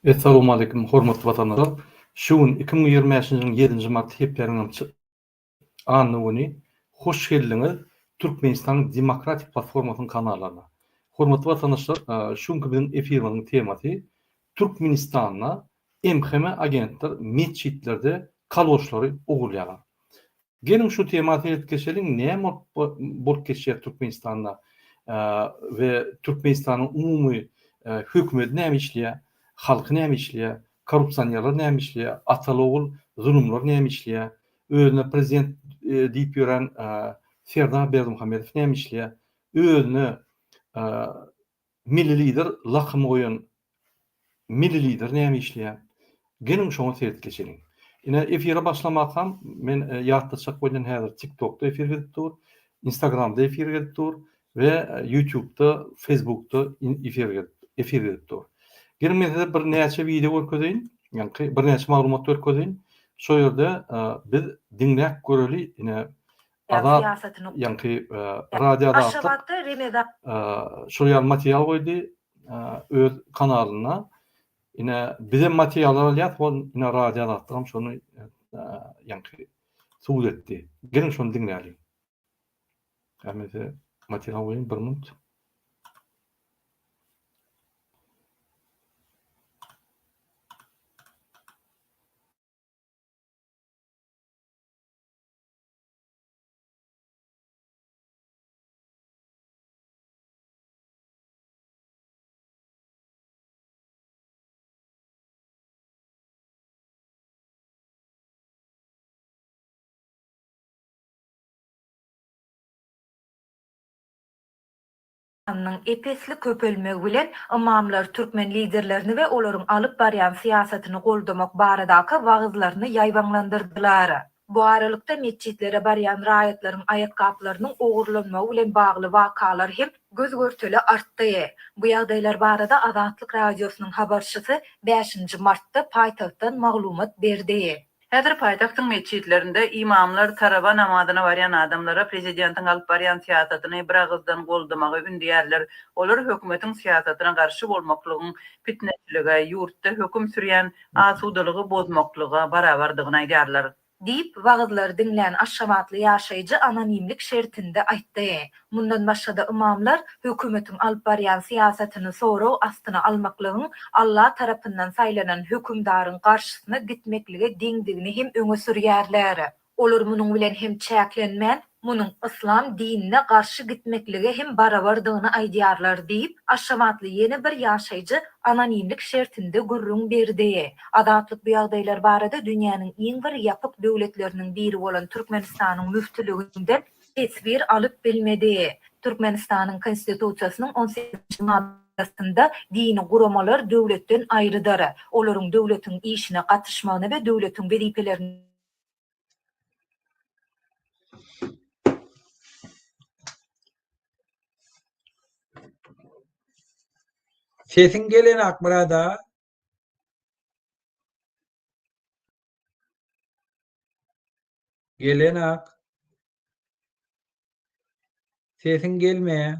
Essalowmaleýkim hormatly watandaşlar! Şu gün 2025-nji ýylyň ýedinji marty hepdäniň anna güni hoş geldiňiz Türkmenistanyň Demokratik platformasynyň kanallaryna. Hormatly watandaşlar şu günki biziň efirimiziň temasy Türkmenistanda MHM agentler metjitlerde kaloşlary ogurlaýarlar. Geliň şu tema seredip geçeliň näme bolup geçýär Türkmenistanda we Türkmenistanyň umumy hökümeti näme işleýär, halky näme işleýär, korrupsionerler näme işleýär, ataly-ogul zulumlar näme işleýär, özüne prezident diýip ýören Serdar Berdimuhamedow näme işleýär, özüne Milli Lider lakamy goýan Milli Lider näme işleýär? Geliň şoňa seredip geçeliň. Ine efire başlamakam men ýatlatjak bolýan häzir TikTokda efir gidip dur, Instagramda efir gidip dur we YouTubeda, Facebookda efir efir gidip dur. Geliň men size birnäçe wideo görkezeýin, ýaňky birnäçe maglumat görkezeýin. Şo ýerde biz diňläp göreli ine Azat ýaňky Radio Azatlyk şol ýaly material goýdy öz kanalynda. Ine bizem materiallar alýas, hol ine Radio Azatlygam şony ýaňky subut etdi. Geliň şony diňläliň. Hemmesi material goýayyn bir minut. Sanynyň ep-esli köpelmegi bilen, ymamlar türkmen liderlerini we olaryň alyp barýan syýasatyny goldamak baradaky wagyzlaryny ýaýbaňlandyrdylar. Bu aralykda, metjitlere barýan raýatlaryň aýakgaplarynyň ogurlanmagy bilen bagly wakalar hem göz-görtele artdy. Bu ýagdaýlar barada Azatlyk Radiosynyň habarçysy bäşinji martda paýtagtdan maglumat berdi. Häzir paýtagtyň metjitlerinde ymamlar tarawa namazyna barýan adamlara prezidentiň alyp barýan syýasatyny biragyzdan goldamagy ündeýärler. Olar hökümetiň syýasatyna garşy bolmaklygyň pitneçilige, ýurtda höküm sürýän asudalygy bozmaklyga barabardygyny aýdýarlar. Diýip, wagyzlary diňlän aşgabatly ýaşaýjy anonimlik şertinde aýtdy. Mundan başga-da ymamlar hökümetiň alyp barýan syýasatyny sorag astyna almaklygyň Alla tarapyndan saýlanan hökümdaryň garşysyna gitmeklige deňdigini hem öňe sürýärler. Olar munuň bilen hem çäklenmän, munuň yslam dinine garşy gitmeklige hem barabardygyny aýdýarlar diýip, aşgabatly ýene bir ýaşaýjy anonimlik şertinde gürrüň berdi. Azatlyk bu ýagdaýlar barada dünýäniň iň bir ýapyk döwletleriniň biri bolan Türkmenistanyň müftüliginden teswir alyp bilmedi. Türkmenistanyň Konstitusiýasynyň on sekizinji maddasynda dini guramalar döwletden aýrydyr. Olaryň döwletiň işine gatyşmagyna we döwletiň wezipelerini Sesiň gelenak brada. Gelenak. Sesiň gelmeýä.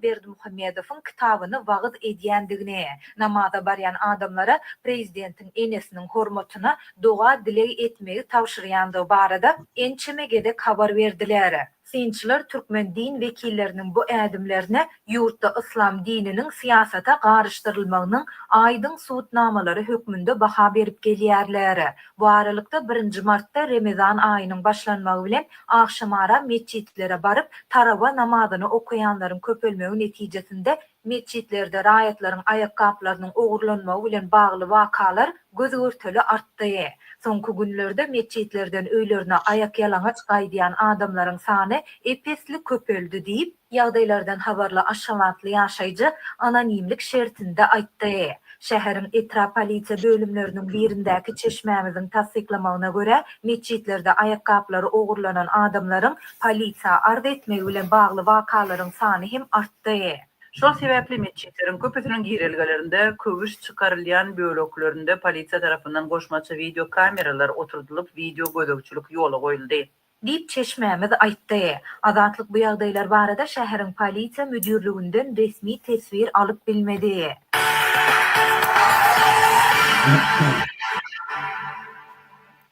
Berdimuhamedowyň kitabyny wagyz edýändigini, namaza barýan adamlara prezidentiň enesiniň hormatyna doga-dileg etmegi tabşyrýandygy barada ençeme gezek habar berdiler. Synçylar türkmen din wekilleriniň bu ädimlerine ýurtda yslam dininiň syýasata garyşdyrylmagynyň aýdyň subutnamalary hökmünde baha berip gelýärler. Bu aralykda, birinji martda Remezan aýynyň başlanmagy bilen agşamara metjitlere baryp, tarawa namazyny okaýanlaryň köpelmegi netijesinde metjitlerde raýatlaryň aýakgaplarynyň ogurlanmagy bilen bagly wakalar göz-görtele artdy. Soňky günlerde metjitlerden öýlerine aýakýalaňaç gaýdýan adamlaryň sany ep-esli köpeldi diýip, Ýagdaýlardan habarly aşgabatly ýaşaýjy anonimlik şertinde aýtdy. Şäheriň etrap polisiýa bölümleriniň birindäki çeşmämiziň tassyklamagyna görä, metjitlerde aýakgaplary ogurlanan adamlaryň polisiýa arz etmegi bilen bagly wakalaryň sany hem artdy. Şol sebäpli metjitleriň köpüsiniň girelgelerinde köwüş çykarylýan böleklerinde polisiýa tarapyndan goşmaça wideo kameralar oturdylyp, wideo gözegçilik ýola goýuldy. Diýip, çeşmämiz aýtdy. Azatlyk bu ýagdaýlar barada şäheriň polisiýa müdirliginden resmi teswir alyp bilmedi.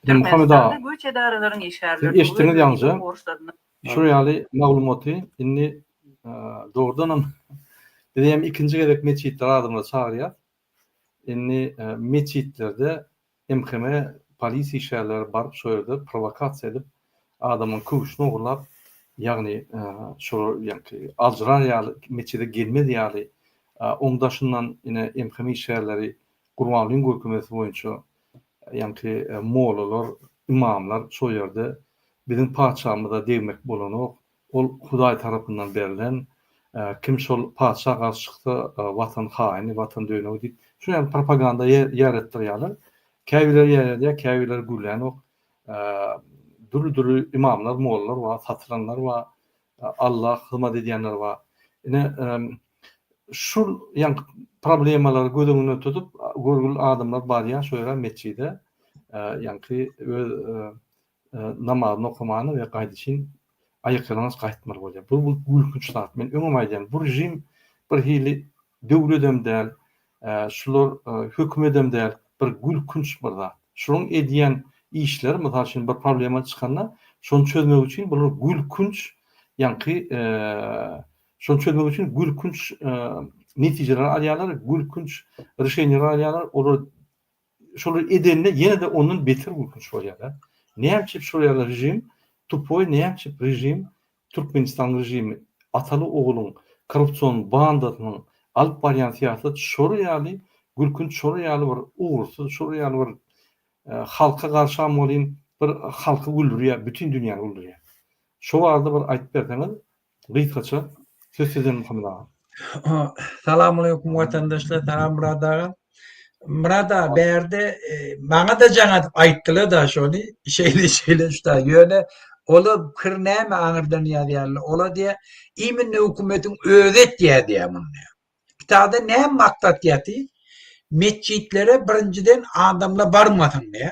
Muhammet aga. Türkmenistanda güýç edaralaryň Siz işgärleri eşitdiňiz uly ýaňja. borçlaryny Şol ýaly maglumaty indi dogrudanam biz hem ikinji gezek metjitlere adamlary çagyrýas. Indi metjitlerde MHM polisiýa işgärleri baryp şo ýerde prowokasiýa edip adamyň köwşüni ogurlap ýagny şolar ýaňky aljyrar ýaly metjide gelmez ýaly oň daşyndan ine MHM işgärleri Gurbangulyň görkezmesi boýunça ýaňky mollalar ymamlar şo ýerde biziň patyşamyza degmek bolanok Ol Hudaý tarapyndan berlen, kim şol patyşa garşy çyksa watan haýyny, watan dönügi diýip, şuny ýaly propaganda ýaratdyrýarlar. Käbirleri ýaradýar, käbirleri gürlänok. Dürli-dürli ymamlar, mollalar bar, satylanlar bar, Alla hyzmat edýänler bar. Ine, şul ýaňky problemalary göz öňünde tutup, görgüli adamlar barýar şo ýere metjide, ýaňky öz namazyny okamana we gaýdyşyn aýakýalaňaç gaýtmaly bolýar. Bu bu gülkünç zat. Men öňem aýdýan, bu režim bir hili döwledem däl, şular hökümedem däl, bir gülkünç bir zat. Şularyň edýän işleri, mysal üçin bir problema çykanda, şony çözmek üçin bular gülkünç ýaňky şony çözmek üçin gülkünç netijeleri alýarlar, gülkünç rişeniýalar alýarlar. Olar Şolar edende ýene-de ondan beter gülkünç bolýar-da. Näme üçin şol ýaly režim tupoý näme üçin režim Türkmenistanyň režimi ataly ogulyň korrupsion bandasynyň alyp barýan syýasat şol ýaly gülkünç şol ýaly bir ugursyz şol ýaly bir halka garşam welin bir halky güldürýär bütin dünýäni güldürýär. Şo barada bir aýdyp berseňiz Gysgaça söz sizden Muhammet aga. Salamaleýkum watandaşlar, salam Myrat aga. Myrat aga bärde e, maňa da jaň atyp aýtdylar da şony. Şeýle şeýle şuda. Ýöne ola pikir näme aňyrdan ýazýarlar. Ola diýä, iminne hökümetiň özi etýär diýä muny. Kitabda näme maksat ýaty? Metjitlere birinjiden adamlar barmasyn diýä.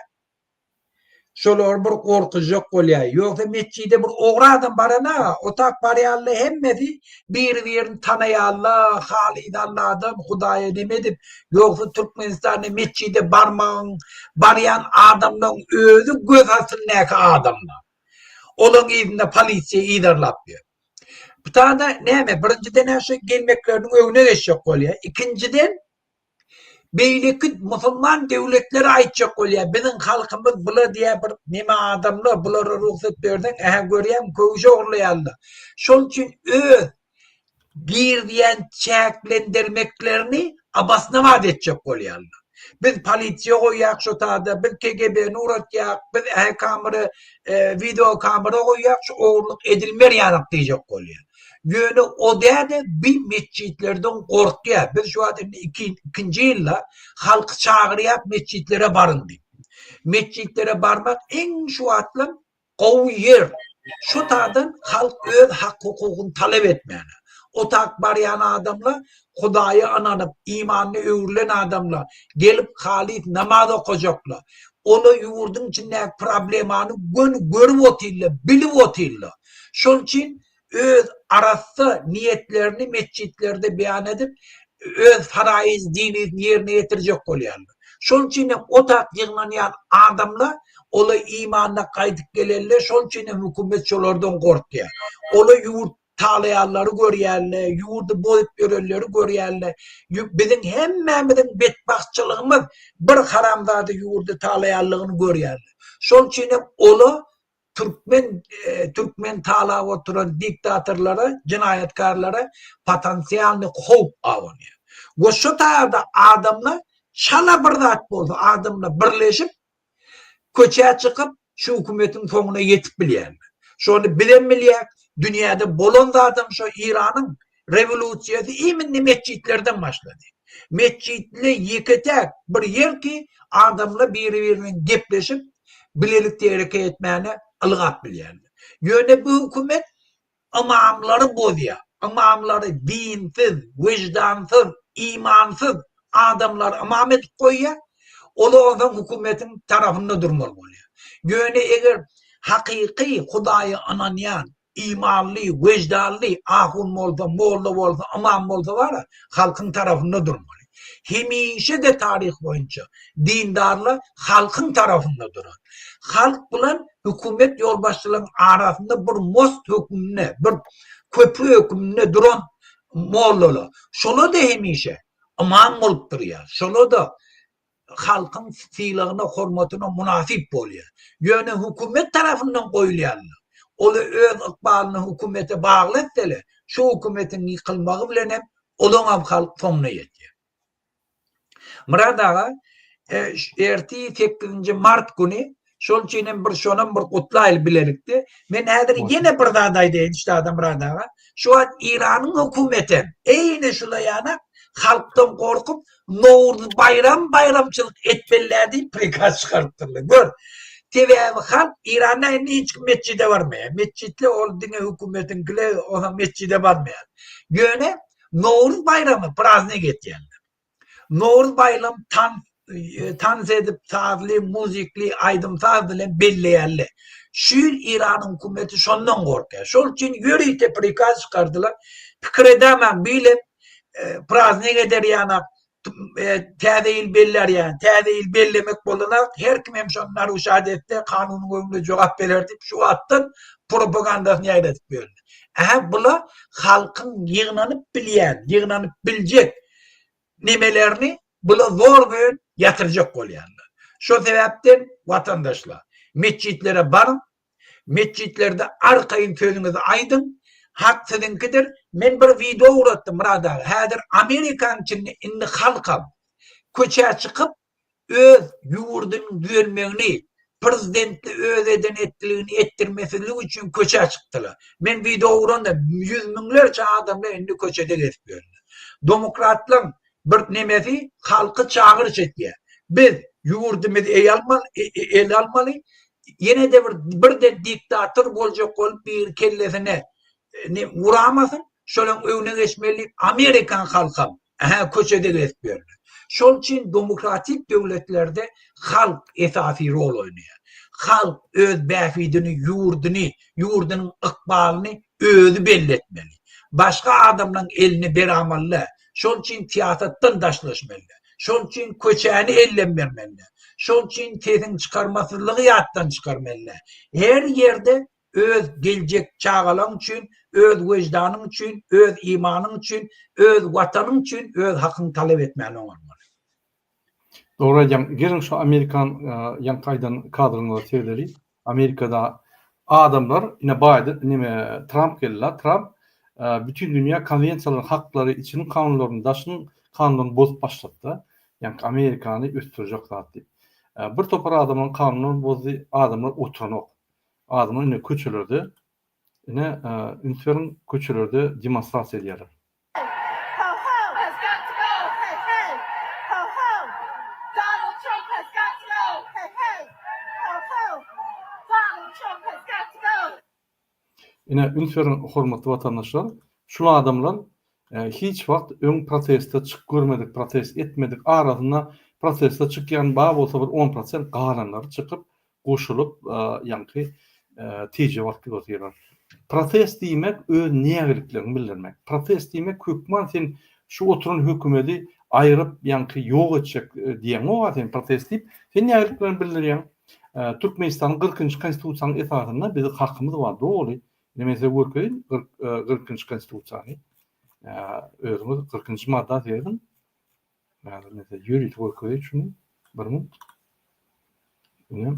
Şolary bir gorkuzjak bolýar. Ýogsa metjide bir ogry adam barana, otap barýanlar hemmesi biri-birini tanaýarlar, halys Alladan, Hudaýa neme edip, ýogsa Türkmenistanda metjide barmagyň, barýan adamlaryň özi göz astyndaky adamlar. Olaryň yzynda polisiýa yzarlap ýör. Bu taýda näme, birinjiden-ä şu gelmekleriniň öňüne geçjek bolýar. Ikinjiden, Beýleki musulman döwletlere aýtjak bolýar, biziň halkymyz bula diýýär bir neme adamlar, bulara rugsat berseň, ähä görýäňmi köwüş ogurlaýarlar. Şol üçin öz girizýän çäklendirmeklerini obosnowat etjek bolýarlar. Biz polisiýa goýýak şo tada, biz KGB-ni ugratýak, biz ähä kamera, wideo kamera goýýak, şu ogurlyk edilmer ýanak diýjek bolýar. Ýöne o däde bi metjitlerden gorkýar. Biz şu wagt indi ikinji ýylda halky çagyrýas metjitlere baryň diýip. Metjitlere barmak iň şu wagtlam gowy ýer. Şu taýdan halk öz hak-hukugyny talap etmäne. O tak barýan adamlar Hudaýa ynanyp, imanyna öwrülen adamlar, gelip halys namaz okajaklar. Olar ýurduň içindäki problemany göni görüp otyrlar, bilip otyrlar. Şol üçin öz arassa niýetlerini metjitlerde beýan edip, öz faraýyz dinini ýerine ýetirjek bolýarlar. Şol üçin hem o tak ýygnanýan adamlar olar imanyna gaýdyp gelenler, şol üçin hem hökümet şolardan gorkýar. Olar ýurt talaýanlary görýärler, ýurdy bozup ýörenleri görýärler. Biziň hemmämiziň betbagtçylygymyz bir haramzada ýurdy talaýanlygyny görýärler. Şol üçin hem olar türkmen türkmen talap oturan diktatorlara, jenaýatkarlara potensialny howp abanýar. We şu taýda adamlar çala bir zat bolsa adamlar birleşip köçä çykyp şu hökümetiň soňuna ýetip bilýärler. Şony bizem bilýäk, dünýäde bolan zadam şo Iranyň rewolýusiýasy iminli metjitlerden başlady. Metjitli ýeke-täk bir ýer ki adamlar biri-biri bilen gepleşip, bilelikde hereket etmäne ylgap bilýärler. Ýöne bu hökümet ymamlary bozýar. Ymamlary dinsiz, wyždansyz, imansyz adamlary ymam edip goýýar. Olar onsoň hökümetiň tarapynda durmaly bolýar. Ýöne eger hakyky Hudaýa ynanýan, imanly, wyždanly ahun bolsa, molla bolsa, ymam bolsa bar-a, halkyň tarapynda durmaly. Hemişe-de taryh boýunça dindarlar halkyň tarapynda duran. Halk bilen hökümet ýolbaşçylaryň arasynda bir most hökmünde, bir köpri hökmünde duran mollalar. Şolar-da hemişe ymam bolup durýar. Şolar-da halkyň sylagyna, hormatyna mynasyp bolýar. Ýöne hökümet tarapyndan goýulýanlar, olar öz ykbalyny hökümete bagly etseler, şu hökümetiň ýykylmagy bilen hem olaňam halk soňuna ýetýär. Myrat aga, ertir sekizinji mart güni, şol üçin hem bir şonam bir gutlaýly bilelikde. Men häzir ýene bir zat aýdaýyn üstad Myrat aga. Şu wagt Iranyň hökümetem eýni şula ýanak halkdan gorkup Nowruz baýram baýramçylyk etmeliler diýip prikaz çykarypdyrlar. Gör. Sebäbi halk Iranda indi hiç kim metjide barmaýar. Metjitler ol diňe hökümetiňkiler olam metjide barmaýar. Ýöne Nowruz baýramy praznik etýärler. Nowruz baýram tans tans edip sazly, muzikli, aýdym-saz bilen belleýärler. Şu ýyl Iranyň hökümeti şondan gorkýar. Şol üçin ýörite prikaz çykardylar. Pikir edämäň bu ýyl hem praznik eder ýanak täze ýyl bellär ýaly, täze ýyl bellemek bolanak, her kim hem şony naruşat etse kanunyň öňünde jogap berer diýip şu wagtdan propagandasyny ýaýradyp ýörler. Ähä bula halkyň ýygnanyp bilýän, ýygnanyp biljek nemelerini bula zor bilen ýatyrjak bolýarlar. Şo sebäpden watandaşlar metjitlere baryň, Metjitlerde arkaýyn sözüňizi aýdyň, hak siziňkidir. Men bir wideo ugratdym Myrat aga. Häzir Amerikanyň içinde indi halkam köçä çykyp öz ýurdunyň düzelmegini, prezidentli öz eden etdiligini etdirmesizlik üçin köçä çykdylar. Men wideo ugranda ýüz müňlerçe adamlar indi köçede gezip ýörler. Domokratlaryň bir nemesi halky çagyryş etýär. Biz ýurdumyzy eý almaly, ele almaly, Ýene-de bir birden diktator boljak bolup biri kellesine ne uramasyn, şolaň öňüne geçmeli diýip amerikan halkam ähä köçede gezip ýörler. Şol üçin demokratik döwletlerde halk esasy rol oýnaýar. Halk öz bähbidini, ýurduny, ýurdunyň ykbalyny özi belli etmeli. Başga adamlaň eline beramaly däl. Şol üçin syýasatdan daşlaşmaly. Şol üçin köçäni elden bermeli. Şol üçin sesiň çykarmasyzlygy ýatdan çykarmaly. Her ýerde öz geljek çagalaň üçin, öz wejdanyň üçin, öz imanyň üçin, öz watanyň üçin öz hakyňy talap etmäni oňarmaly. Dogry aýdýaň. Geliň şu amerikan ýaňky aýdan kadryňyza seredeli. Amerikada adamlar ine Baýden neme Tramp geldi-la. Tramp bütin dünýä konwensiýalaryň haklary içiniň kanunlaryny daşynyň kanunlaryny bozup başlady-da. Ýaňky Amerikany ösdürjek zat diýip. Bir topar adamlaryň kanunlaryny bozdy, adamlar oturanok. Adamlar ine köçelerde ine üns beriň köçelerde demonstrasiýa edýärler. Ine, üns beriň, hormatly watandaşlar, şul adamlar hiç wagt öň proteste çyk görmedik, protest etmedik, arasynda proteste çykýan bar bolsa bir on prosent galanlary çykyp, goşulyp ýaňky tije wagty otyrlar. Protest diýmek öz nägilikleňi bildirmek. Protest diýmek hökman sen şu oturan hökümedi aýryp ýaňky ýok etjek diýeňok-a sen protest diýip sen nägilikleňi bildirýäň. Türkmenistanyň 40-njy konstitusiýanyň esasynda biziň hakymyz bar doly. Indi men size görkezeýin 40-njy konstitusiýany. Özüňiz 40-njy madda serediň. Häzir men size ýörite görkezeýin şuny. Bir minut. Ine.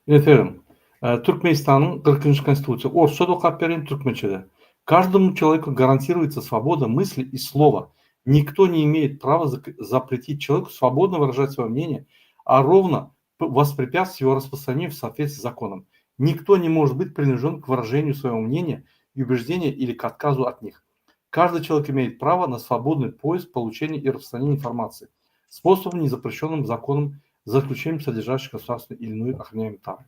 Ine serediň. Türkmenistanyň 40-njy Konstitusiýa. Orsça-da okap bereýin, türkmençe-de. Каждому человеку гарантируется свобода мысли и слова. Никто не имеет права запретить человеку свободно выражать свое мнение, а ровно воспрепятствовать его распространению в соответствии с законом. Никто не может быть принужден к выражению своего мнения и убеждения или к отказу от них. Каждый человек имеет право на свободный поиск, получение и распространение информации способом, не запрещенным законом, за исключением содержащих государственную или иную охраняемую тайну.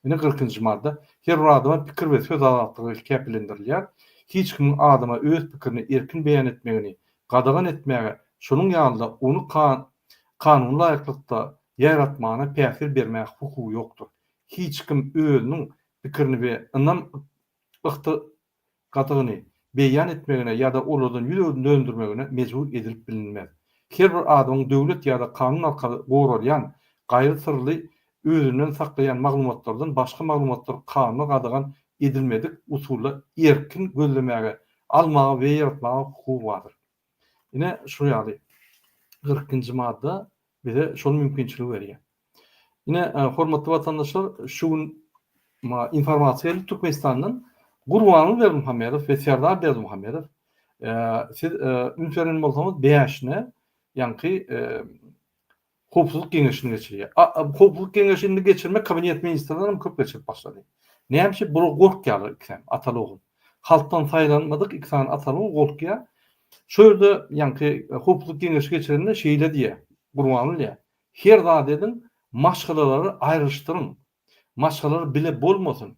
Ine 40-njy madda. Her bir adama pikir we söz azatlygy kepillendirilýär. Hiç kimiň adama öz pikirini erkin beýan etmegini gadagan etmäge, şonuň ýaly-da ony kanuna laýyklykda ýaýratmagyna päsgel bermäge hukugy ýokdur. Hiç kim özüniň pikirini we ynam ygtykadyny beýan etmegine ýa-da olardan ýüz döndürmegine mejbur edilip bilinmez. Her bir adamyň döwlet ýa-da kanun arkaly goralýan, gaýry syrly özünden saklaýan maglumatlardan başga maglumatlary kanunda gadagan edilmedik usulda erkin gözlemäge, almaga we ýaýratmaga hukugy bardyr. Ine, şu ýaly 42-nji madda bize şol mümkinçiligi berýär. Ine, hormatly watandaşlar, şu gün informasiýa geldi Türkmenistandan. Gurbanguly Berdimuhamedow we Serdar Berdimuhamedow siz üns beren bolsaňyz bäşine ýaňky Howpsuzlyk geňeşini geçirýär. Howpsuzlyk geňeşini indi geçirmek kabinet ministrleri hem köp geçirip başlady. Näme üçin? Bular gorkýarlar ikisem, ataly-ogul. Halkdan saýlanmadyk iki sany ataly-ogul gorkýar. Şo ýerde ýaňky howpsuzlyk geňeşi geçirende şeýle diýýär, Gurbanguly diýýär, Her zat ediň, maşgalalary aýrylyşdyryň. Maşgalalar bile bolmasyn.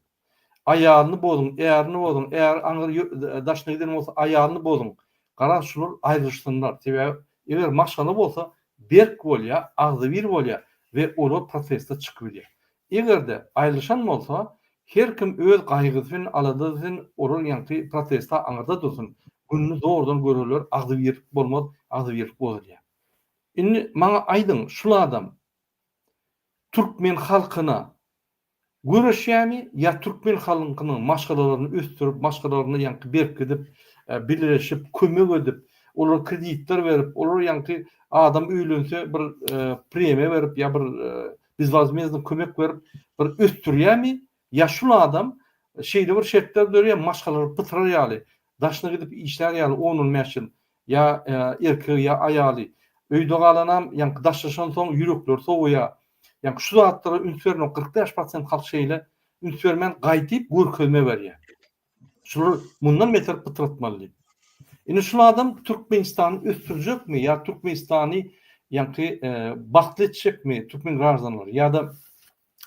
Aýalyny bozuň, ärini bozuň, äri aňry daşyna giden bolsa aýalyny bozuň. Garaz şular aýrylyşsynlar. Sebäbi eger maşgala bolsa berk bolýar, agzybir bolýar we olar proteste çykyp bilýär. Egerde aýrylyşan bolsa her kim öz gaýgysy bilen aladasy bilen olar ýaňky proteste aňyrda dursun. Gününi zordan görerler, agzybirlik bolmaz, agzybirlik bozulýar. Indi maňa aýdyň şul adam türkmen halkyna göreşýärmi ýa türkmen halkynyň maşgalalaryny ösdürip, maşgalalaryny ýaňky berkidip, bileleşip, kömek edip, olara kreditler berip, olara ýaňky adam öýlense bir premiýa berip ýa bir bezwozmezny kömek berip bir ösdürýärmi ýa şul adam şeýle bir şertler dörýär maşgalalary pytyrar ýaly, daşyna gidip işlär ýaly on-on bäş ýyl ýa erkegi ýa aýaly öýde galanam ýaňky daşlaşansoň ýürekleri sowaýar. Ýaňky şu zatlara üns bermek 45 prosent halk şeýle üns bermän gaýdyp görkezme berýär. Şular mundan beter pytratmaly diýip. Indi şul adam Türkmenistany ösdürjekmi ýa Türkmenistany ýaňky bagtly etjekmi türkmen graždanlary ýa-da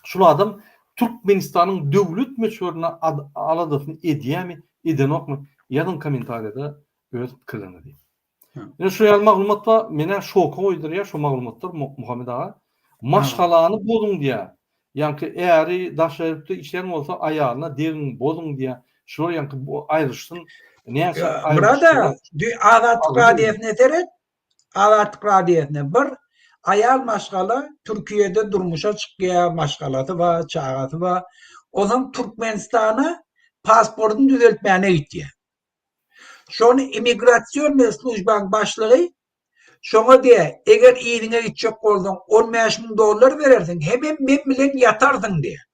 şul adam Türkmenistanyň döwlet möçberinde aladasyny edýärmi edenokmy ýazyň kommentariýada öz pikirleriňizi. Ine şu ýaly maglumat bar, menä şoka goýdurýar şu maglumatlar Muhammet aga. Maşgalany bozuň diýýär. Ýaňky äri daşary ýurtda işleýän bolsa aýalyna degiň, bozuň diýýär. Şular ýaňky aýrylyşsyn. Näçe Myrat aga, Azatlyk radiosyna seret. Azatlyk radiosyna bir aýal maşgala Türkiýede durmuşa çykýar, maşgalasy bar, çagasy bar. Onsoň Türkmenistana pasportyny düzeltmäne gitýär. Şony immigrasionnyý službaň başlygy şoňa diýýär, eger yzyňa gitjek bolsaň, 15 müň dollar berersiň, hemem men bilen ýatarsyň diýýär.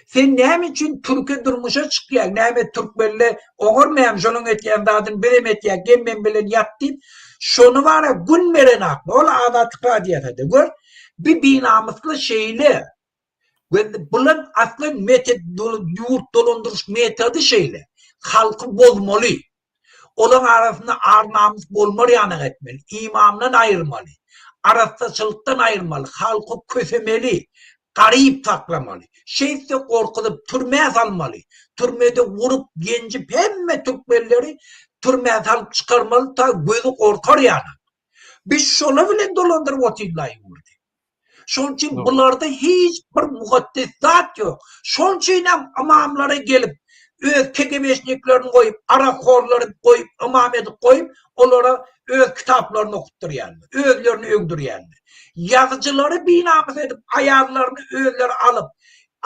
Sen näme üçin türke durmuşa çykýaň, näme türkmenle oňarmaýaň, şonuň etýän zadyny bizem etýäk, gel men bilen ýat diýip, şony bara gün berenakmy, ol Azatlyk radiosada gör, bi binamysly şeýle. Bular asly metod ýurt dolandyryş metody şeýle. Halky bozmaly. Olaň arasynda ar-namys bolmar ýanak etmeli. Imandan aýyrmaly. Arassaçylykdan aýyrmaly. Halky kösemeli. Garyp saklamaly. Şeýtse gorkuzyp türmä salmaly. Türmede urup, ýenjip hemme türkmenleri türmä salyp çykarmaly ta gözi gorkar ýanak. Biz şola bilen dolandyryp otyrlaý ýurdy. Şonuň üçin bularda hiç bir mukaddes zat ýok. Şonuň üçin hem ymamlara gelip, öz KGB-şniklerini goýup, arakhorlary goýup, ymam edip goýup, olara öz kitaplaryny okutdyrýarlar, özlerini öwdürýärler. Ýazyjylary binamys edip, aýallaryny özleri alyp,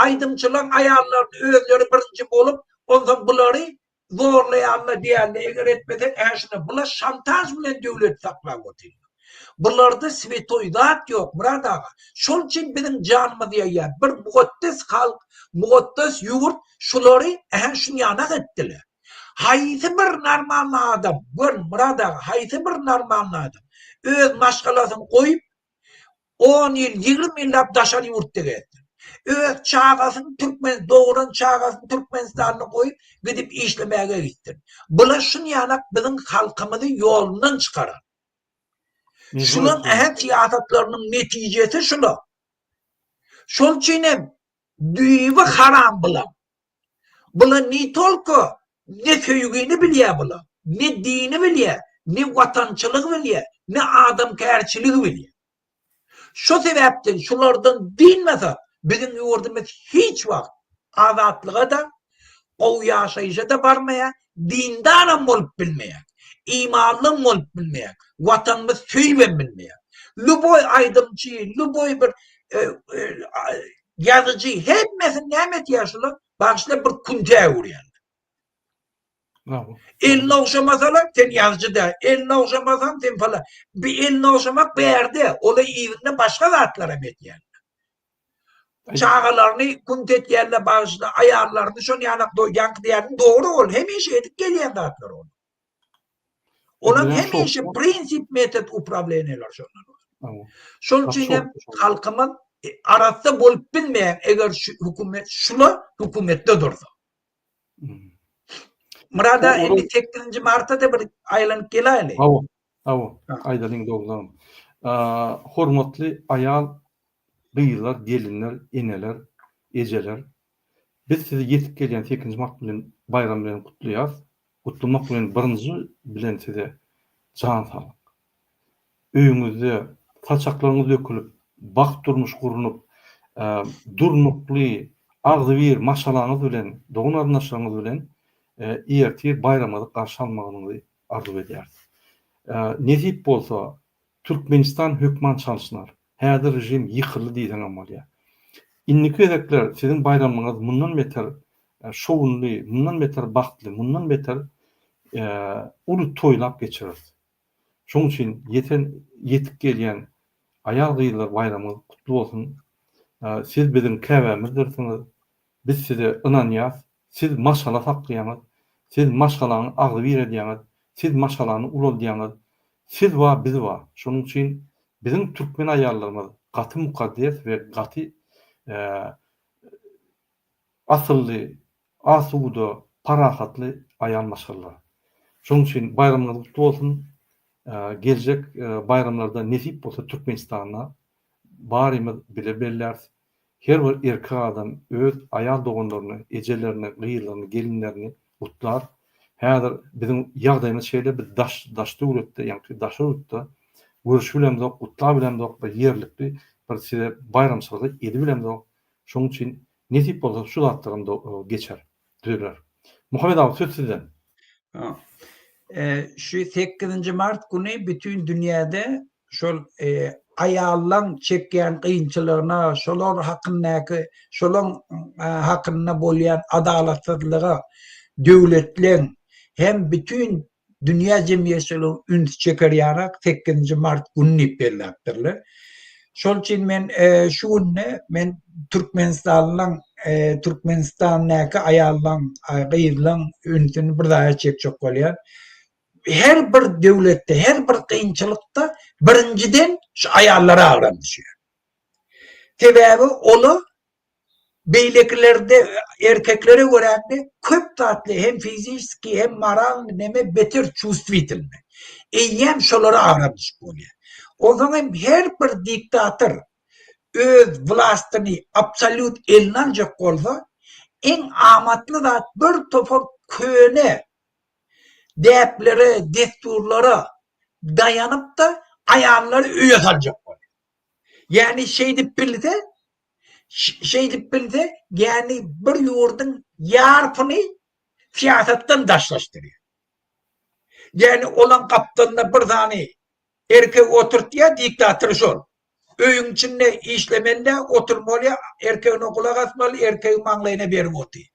aýdymçylaryň aýallaryny özleri birinji bolup, onsoň bulary Zorlaýanlar diýende eger etmeseň ä şuna bular şantaž bilen döwleti saklap otyrlar. Bularda swetoý zat ýok Myrat aga. Şol üçin biziň janymyz ýaýýar. Bir mukaddes halk, mukaddes ýurt şulary ähä şunýanak etdiler. Haýsy bir normalny adam, gör Myrat aga, haýsy bir normalny adam öz maşgalasyny goýup On ýyl, 20 ýyllap daşary ýurtda gezdi. Öz çagasyny türkmen, dogran çagasyny Türkmenistanda goýup, gidip işlemäge gitdi. Bular şunýanak biziň halkymyzy ýolundan çykarar. Şulaň ähli syýasatlarynyň netijesi şular. Şol üçin hem düýbi haram bular. Bular ne tolko ne söýgini bilýär bular, ne dini bilýär, ne watançylygy bilýär, ne adamkärçiligi bilýär. Şo sebäpden şulardan dynmasak biziň ýurdumyz hiç wagt azatlyga-da, gowy ýaşaýşa-da barmaýar, dindaram bolup bilmeýär. Imanlym bolup bilmeýäň. Watanymyzy söýübem bilmeýäň. Lýuboý aýdymçy, lýuboý bir e, e, ýazyjy hemmesini näme etýär şular? Bagyşla bir küntä öwürýärler. Elini ogşamasalar sen ýazyjy däl. Elini ogşamasaň sen falan. Bir elini ogşamak bärde, ola yzynda başga zatlaram edýärler. Çagalaryny künt etýärler bagyşla, aýallaryny şon ýalak ýaňky diýýäniň dogry ol, hemişe edip gelýän zatlar ol. Olam hemişe prinsip metod uprawleniýalar şondan. Şol üçin hem halkymyz e, arassa bolup bilmeýär eger şu hökümet şula hökümetde dursa. Hmm. Murada indi 8-nji marta da bir aýlanyp geläýli. Hawa, hawa, aýdalyň dogrudan. Hormatly aýal, gyzlar, gelinler, eneler, ejeler, biz sizi ýetip gelýän 8-nji mart bilen baýram bilen gutlaýarys. Gutlamak bilen birinji bilen size jan saglyk, Öýüňizde saçaklaryňyz dökülip, bagt durmuş gurnup, durnukly, agzybir maşgalaňyz bilen, dogan-garyndaşlaryňyz bilen ertir baýramyňyzy garşy almagyňyzy arzuw edýäris. Nesip bolsa, Türkmenistan hökman çalşynar. Häzir režim ýykyldy diýseňem bolýar. Indiki gezekler siziň baýramyňyz mundan beter şowunly, mundan beter bagtly, mundan beter uly toýlap geçireris. Şonuň üçin ýeten ýetip gelýän aýal-gyzlar baýramyňyz gutly bolsun. Siz biziň käbämizdirsiňiz. Biz size ynanýas. Siz maşgala saklaýaňyz. Siz maşgalany agzybir edýäňiz. Siz maşgalany ulaldýaňyz. Siz bar, biz bar. Şonuň üçin biziň türkmen aýallarymyz gaty mukaddes we gaty Asylly, asuda, parahatly aýal maşgalalar. Şonuň üçin baýramyňyz gutly bolsun. Geljek baýramlarda nesip bolsa Türkmenistanda barymyz bile belläris. Her bir erkek adam öz aýal doganlaryny, ejelerini, gyzlaryny, gelinlerini gutlar. Häzir biziň ýagdaýymyz şeýle biz daş daş döwletde, ýagny daşary ýurtda görüşip bilemzok, gutlap bilemzok, bir ýerlikli bir size baýramçylygy edip bilemzok. Şonuň üçin nesip bolsa şu zatlaram geçer, düzeler. Muhammet aga söz sizden. Şu sekizinji mart güni bütin dünýäde şol aýallaň çekýän kynçylygyna, şolar hakyndaky, şolaň hakynda bolýan adalatsyzlyga döwletleň hem bütin Dünýä jemgyýetçiligi üns çeker ýarak sekizinji mart güni diýip belläpdirler. Şol üçin men şu günde men türkmenistanlylaň Türkmenistandaky aýallaň, gyzlaň ünsüni bir zada çekjek bolýan. Her bir döwletde, her bir kynçylykda birinjiden şu aýallara agram düşýär. Sebäbi olar Beýlekilerde erkeklere göräňde köp zatly hem fiziski hem moralny neme beter çувствительny. Eýýäm şolara agram düşüp bolýar. Onsoň hem her bir diktator öz wlastyny absolýut eline aljak bolsa, iň amatly zat bir topar köne däplere, dessurlara daýanyp-da aýallary öýe saljak bolýar. Ýagny şeýdip bilse, Şeýdip bilse, ýagny bir ýurduň ýarpyny syýasatdan daşlaşdyrýar. Ýagny olaň gapdalynda bir sany erkek oturtýar, diktator şol. Öýüň içinde işlemeli däl, oturmaly, erkegine gulak asmaly, erkegiň maňlaýyna berip otyr.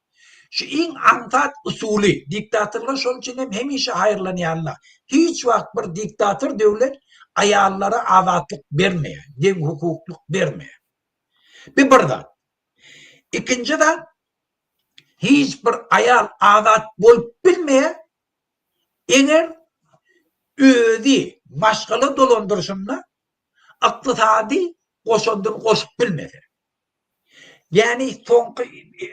Şu iň aňsat usuly. Diktatorlar şonuň üçin hem hemişe haýyrlanýarlar. Hiç wagt bir diktator döwlet aýallara azatlyk bermeýär, deňhukuklyk bermeýär. Bu bir zat. Ikinji zat, hiç bir aýal azat bolup bilmeýär, eger özi maşgala dolandyryşynda ykdysady goşandyny goşup bilmese. Ýagny soňky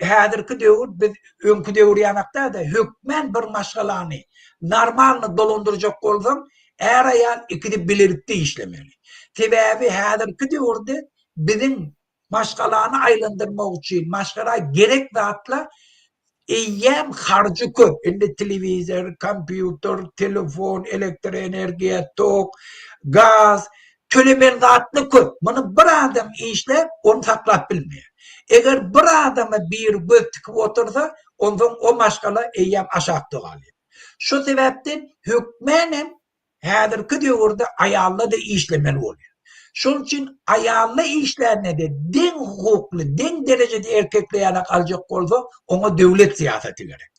häzirki döwür biz öňki döwür ýanak däl-de, hökmän bir maşgalany normalny dolandyrjak bolsaň, är-aýal ikisi bilelikde işlemeli. Sebäbi häzirki döwürde biziň maşgalany aýlandyrmak üçin maşgala gerek zatlar Eýýäm harjy köp. Indi telewizor, kompýuter, telefon, elektroenergiýa, tok, gaz, tölemeli zatlar köp. Muny bir adam işläp, ony saklap bilmeýär. Eger bir adama biri göz tikip otursa, onsoň o maşgala eýýäm aşakda galýar. Şu sebäpden hökmänem häzirki döwürde aýallar-da işlemeli bolýar. Şonuň üçin aýallar işlände-de deň hukukly, deň derejede erkekler ýalak aljak bolsa, oňa döwlet syýasaty gerek.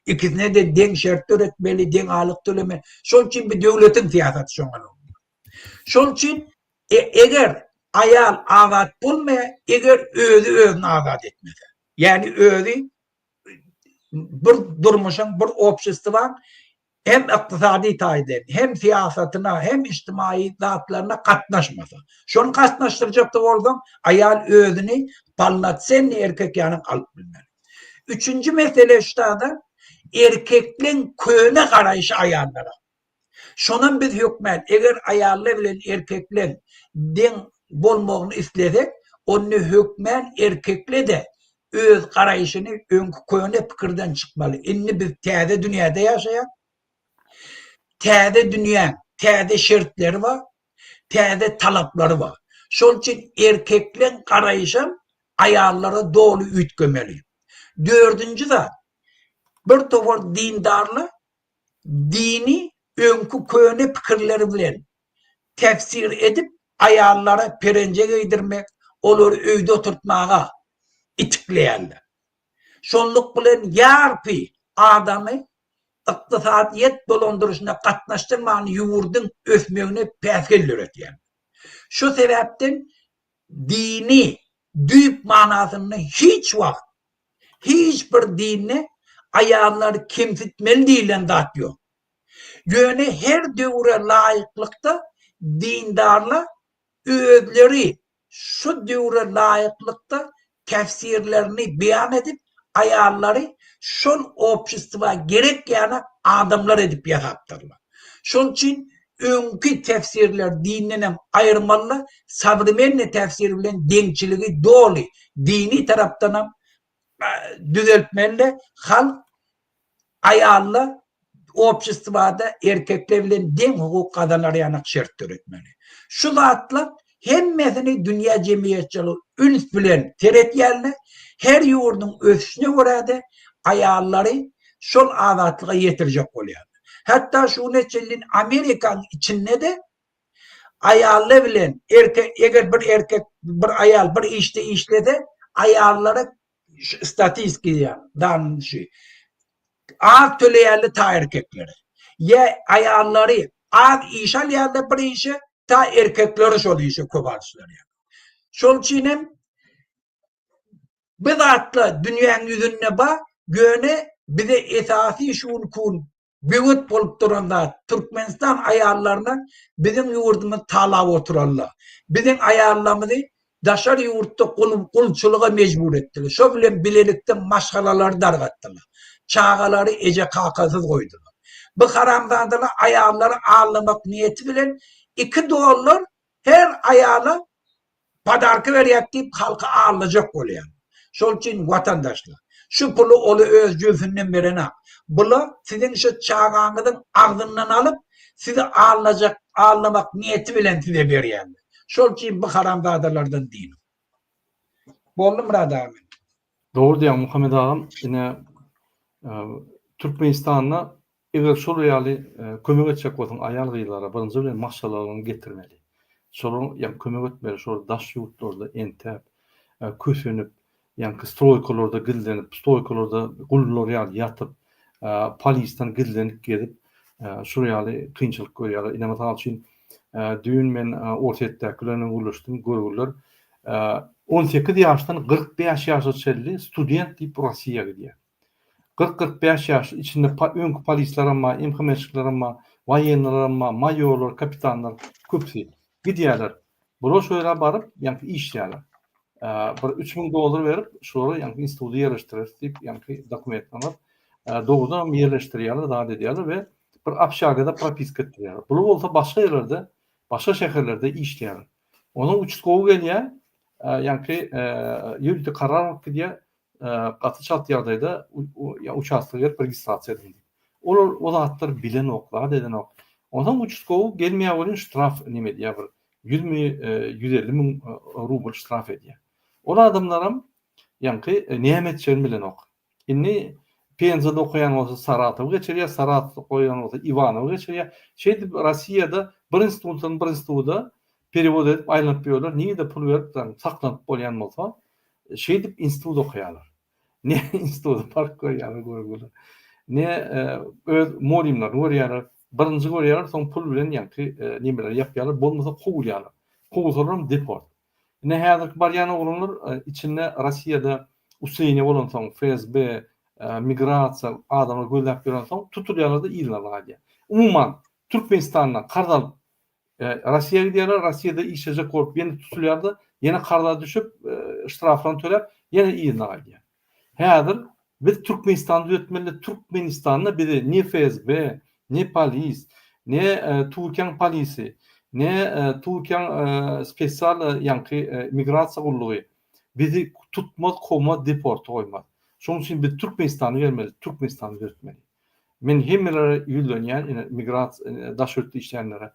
Ikisine-de deň şert döretmeli, deň alyk tölemeli. Şonuň üçin bu döwletiň syýasaty şoňa. Şonuň üçin eger aýal azat bolmaýar, eger özi özüni azat etmese. Ýagny özi bir durmuşyň, bir obşestwaň hem ykdysady taýdan, hem syýasatyna, hem ijtimaýy zatlaryna gatnaşmasa. Şony gatnaşdyrjak-da bolsaň, aýal özüni polnosennyý erkek ýaly alyp bilmeli. Üçünji mesele şuda-da, erkekleň köne garaýşy aýallara. Şonam biz hökmän, eger aýallar bilen erkekleň deň bolmagyny islesek, onda hökmän erkekle-de öz garaýşyny öňki köne pikirden çykmaly. Indi biz täze dünýäde ýaşaýas. Täze dünýäň täze şertleri bar, täze talaplary bar. Şol üçin erkekleň garaýşam aýallara doly üýtgemeli. Dördünji zat, bir topar dindarlar dini öňki köne pikirleri bilen tefsir edip aýallara perenje geýdirmek, olary öýde oturtmaga itikleýärler. Şonluk bilen ýarpy adamy ykdysadyýet dolandyryşyna gatnaşdyrman ýurduň ösmegine päsgel döretýärler. Şu sebäpden dini düýp manasynda hiç wagt Hiç bir dinde aýallary kemsitmeli diýlen zat ýok. Ýöne her döwre laýyklykda dindarlar özleri şu döwre laýyklykda tefsirlerini beýan edip aýallary şol obşestwa gerek ýaly adamlar edip ýasapdyrlar. Şol üçin öňki tefsirler dindenem aýyrmalylar, sowremennyý tefsir bilen deňçiligi doly dini tarapdanam düzeltmeli, halk aýallar obşestwada erkekler bilen deň hukuk gazanar ýaly şert döretmeli. Şu zatlar hemmesini dünýä jemgyýetçiligi üns bilen seretýärler, her ýurduň ösüşine görä-de aýallary şol azatlyga ýetirjek bolýarlar. Hatda şu güne çenli Amerikanyň içinde-de aýallar bilen erkek eger bir erkek bir aýal bir işde işlese aýallara statistika dan şu az töleýärler ta erkeklere. Ýa aýallary az iş alýarlar bir işe ta erkekleri şol işe köp alyşlar. Şol üçin hem Bu zatlar dünýäň ýüzünde bar, ýöne bize esasy şu günki gün böwet bolup duran zat Türkmenistan aýallaryna biziň ýurdumyzy talap oturanlar. Biziň aýallarymyzy daşary ýurtda gulçulyga mejbur etdiler. Şo bilen bilelikde maşgalalary dargatdylar. Çagalary eje-kakasyz goýdular. Bu haramzadalar aýallary aldamak niýeti bilen iki dollar her aýala Podarka berýäk diýip halky aldajak bolýar. Şol üçin watandaşlar, şu puly ola öz jübüsinden berenak. Bula siziň şu çagaňyzyň agzyndan alyp, sizi aldajak, aldamak niýeti bilen size berýärler. Şol üçin bu haramzadalardan dynyň. Boldy Myrat aga men. Dogry diýýäň Muhammet agam, ine Türkmenistanda Eger şol ýaly kömek etjek bolsaň aýal gyzlara birinji bilen maşgalalaryny getirmeli. Şolara ýa kömek etmeli şol daş ýurtlarda entäp, kösenip, ýaňky stroýkalarda gizlenip, stoýkalarda gullar ýaly ýatyp, polisden gizlenip gezip, şul ýaly kynçylyk görýärler. Ine mysal üçin düýn men Orsýetdäkiler bilen gürleşdim, görgüliler 18 ýaşdan 45 ýaşa çenli student diýip Rossiýa gidýär. 40-45 ýaş içinde öňki polislerem bar, MHM-şiklerem bar, waýennilerem bar, maýorlar, kapitanlar köpüsi gidýärler. Bular şo ýere baryp, ýaňky işleýärler. Bir 3000 dollar berip, şulary ýaňky instituta ýerleşdireris diýip, ýaňky dokumentini alyp, dogrudanam ýerleşdirýärler, zat edýärler we bir obşagada propiska etdirýärler. Bular bolsa başga ýerlerde, başga şäherlerde işleýärler. Onuň uçastkowy gelýär, ýaňky ýörite karar alyp gidýär, gaty çalt ýagdaýda uçastoga gelip registrasiýa ediň diýip. Olar o zatlar bilenok, zat edenok. Onsoň uçastkowy gelmeýär welin ştraf neme edýär bir ýüzmi, 150 müň rubl ştraf edýär. Ol adamlaram ýaňky näme etjegini bilenok. Indi Penzada okaýan bolsa Saratowy geçirýär, Saratowda okaýan bolsa Iwanowy geçirýär. Şeýdip Rossiýada bir institutdan bir instituta perewod edip aýlanyp ýörler. Nirede pul berip saklanyp bolýan bolsa, şeýdip institut okaýarlar. Ne instituta baryp görýärler görgüler. Ne öz mugallymlaryny görýärler. Birinji görýärler, soň pul bilen ýaňky nemeleri ýapýarlar, bolmasa kowulýarlar. Kowulsalaram deport. Ine häzirki barýan oglanlar içinde Rossiýada usileniýe bolansoň, FSB, migrasiýa adamlar gözläp ýörensoň tutulýarlar-da yzyna gaýdýar. Umuman Türkmenistandan karz alyp Rossiýa gidýärler, Rossiýada işlejek bolup ýene tutulýar-da, ýene karza düşüp, ştraflaryny töläp, ýene yzyna gaýdýar. Häzir biz Türkmenistany düzetmeli, Türkmenistanda bizi ne FSB, ne polis, ne Türkiýäň polisi, ne Türkiýäň spesial ýaňky migrasiýa gullugy bizi tutmaz, kowmaz, deporta goýmaz. Şonuň üçin biz Türkmenistana gelmeli, Türkmenistany düzetmeli. Men hemmelere ýüzlenýän, ine migrasiýa daşary ýurtda işleýänlere.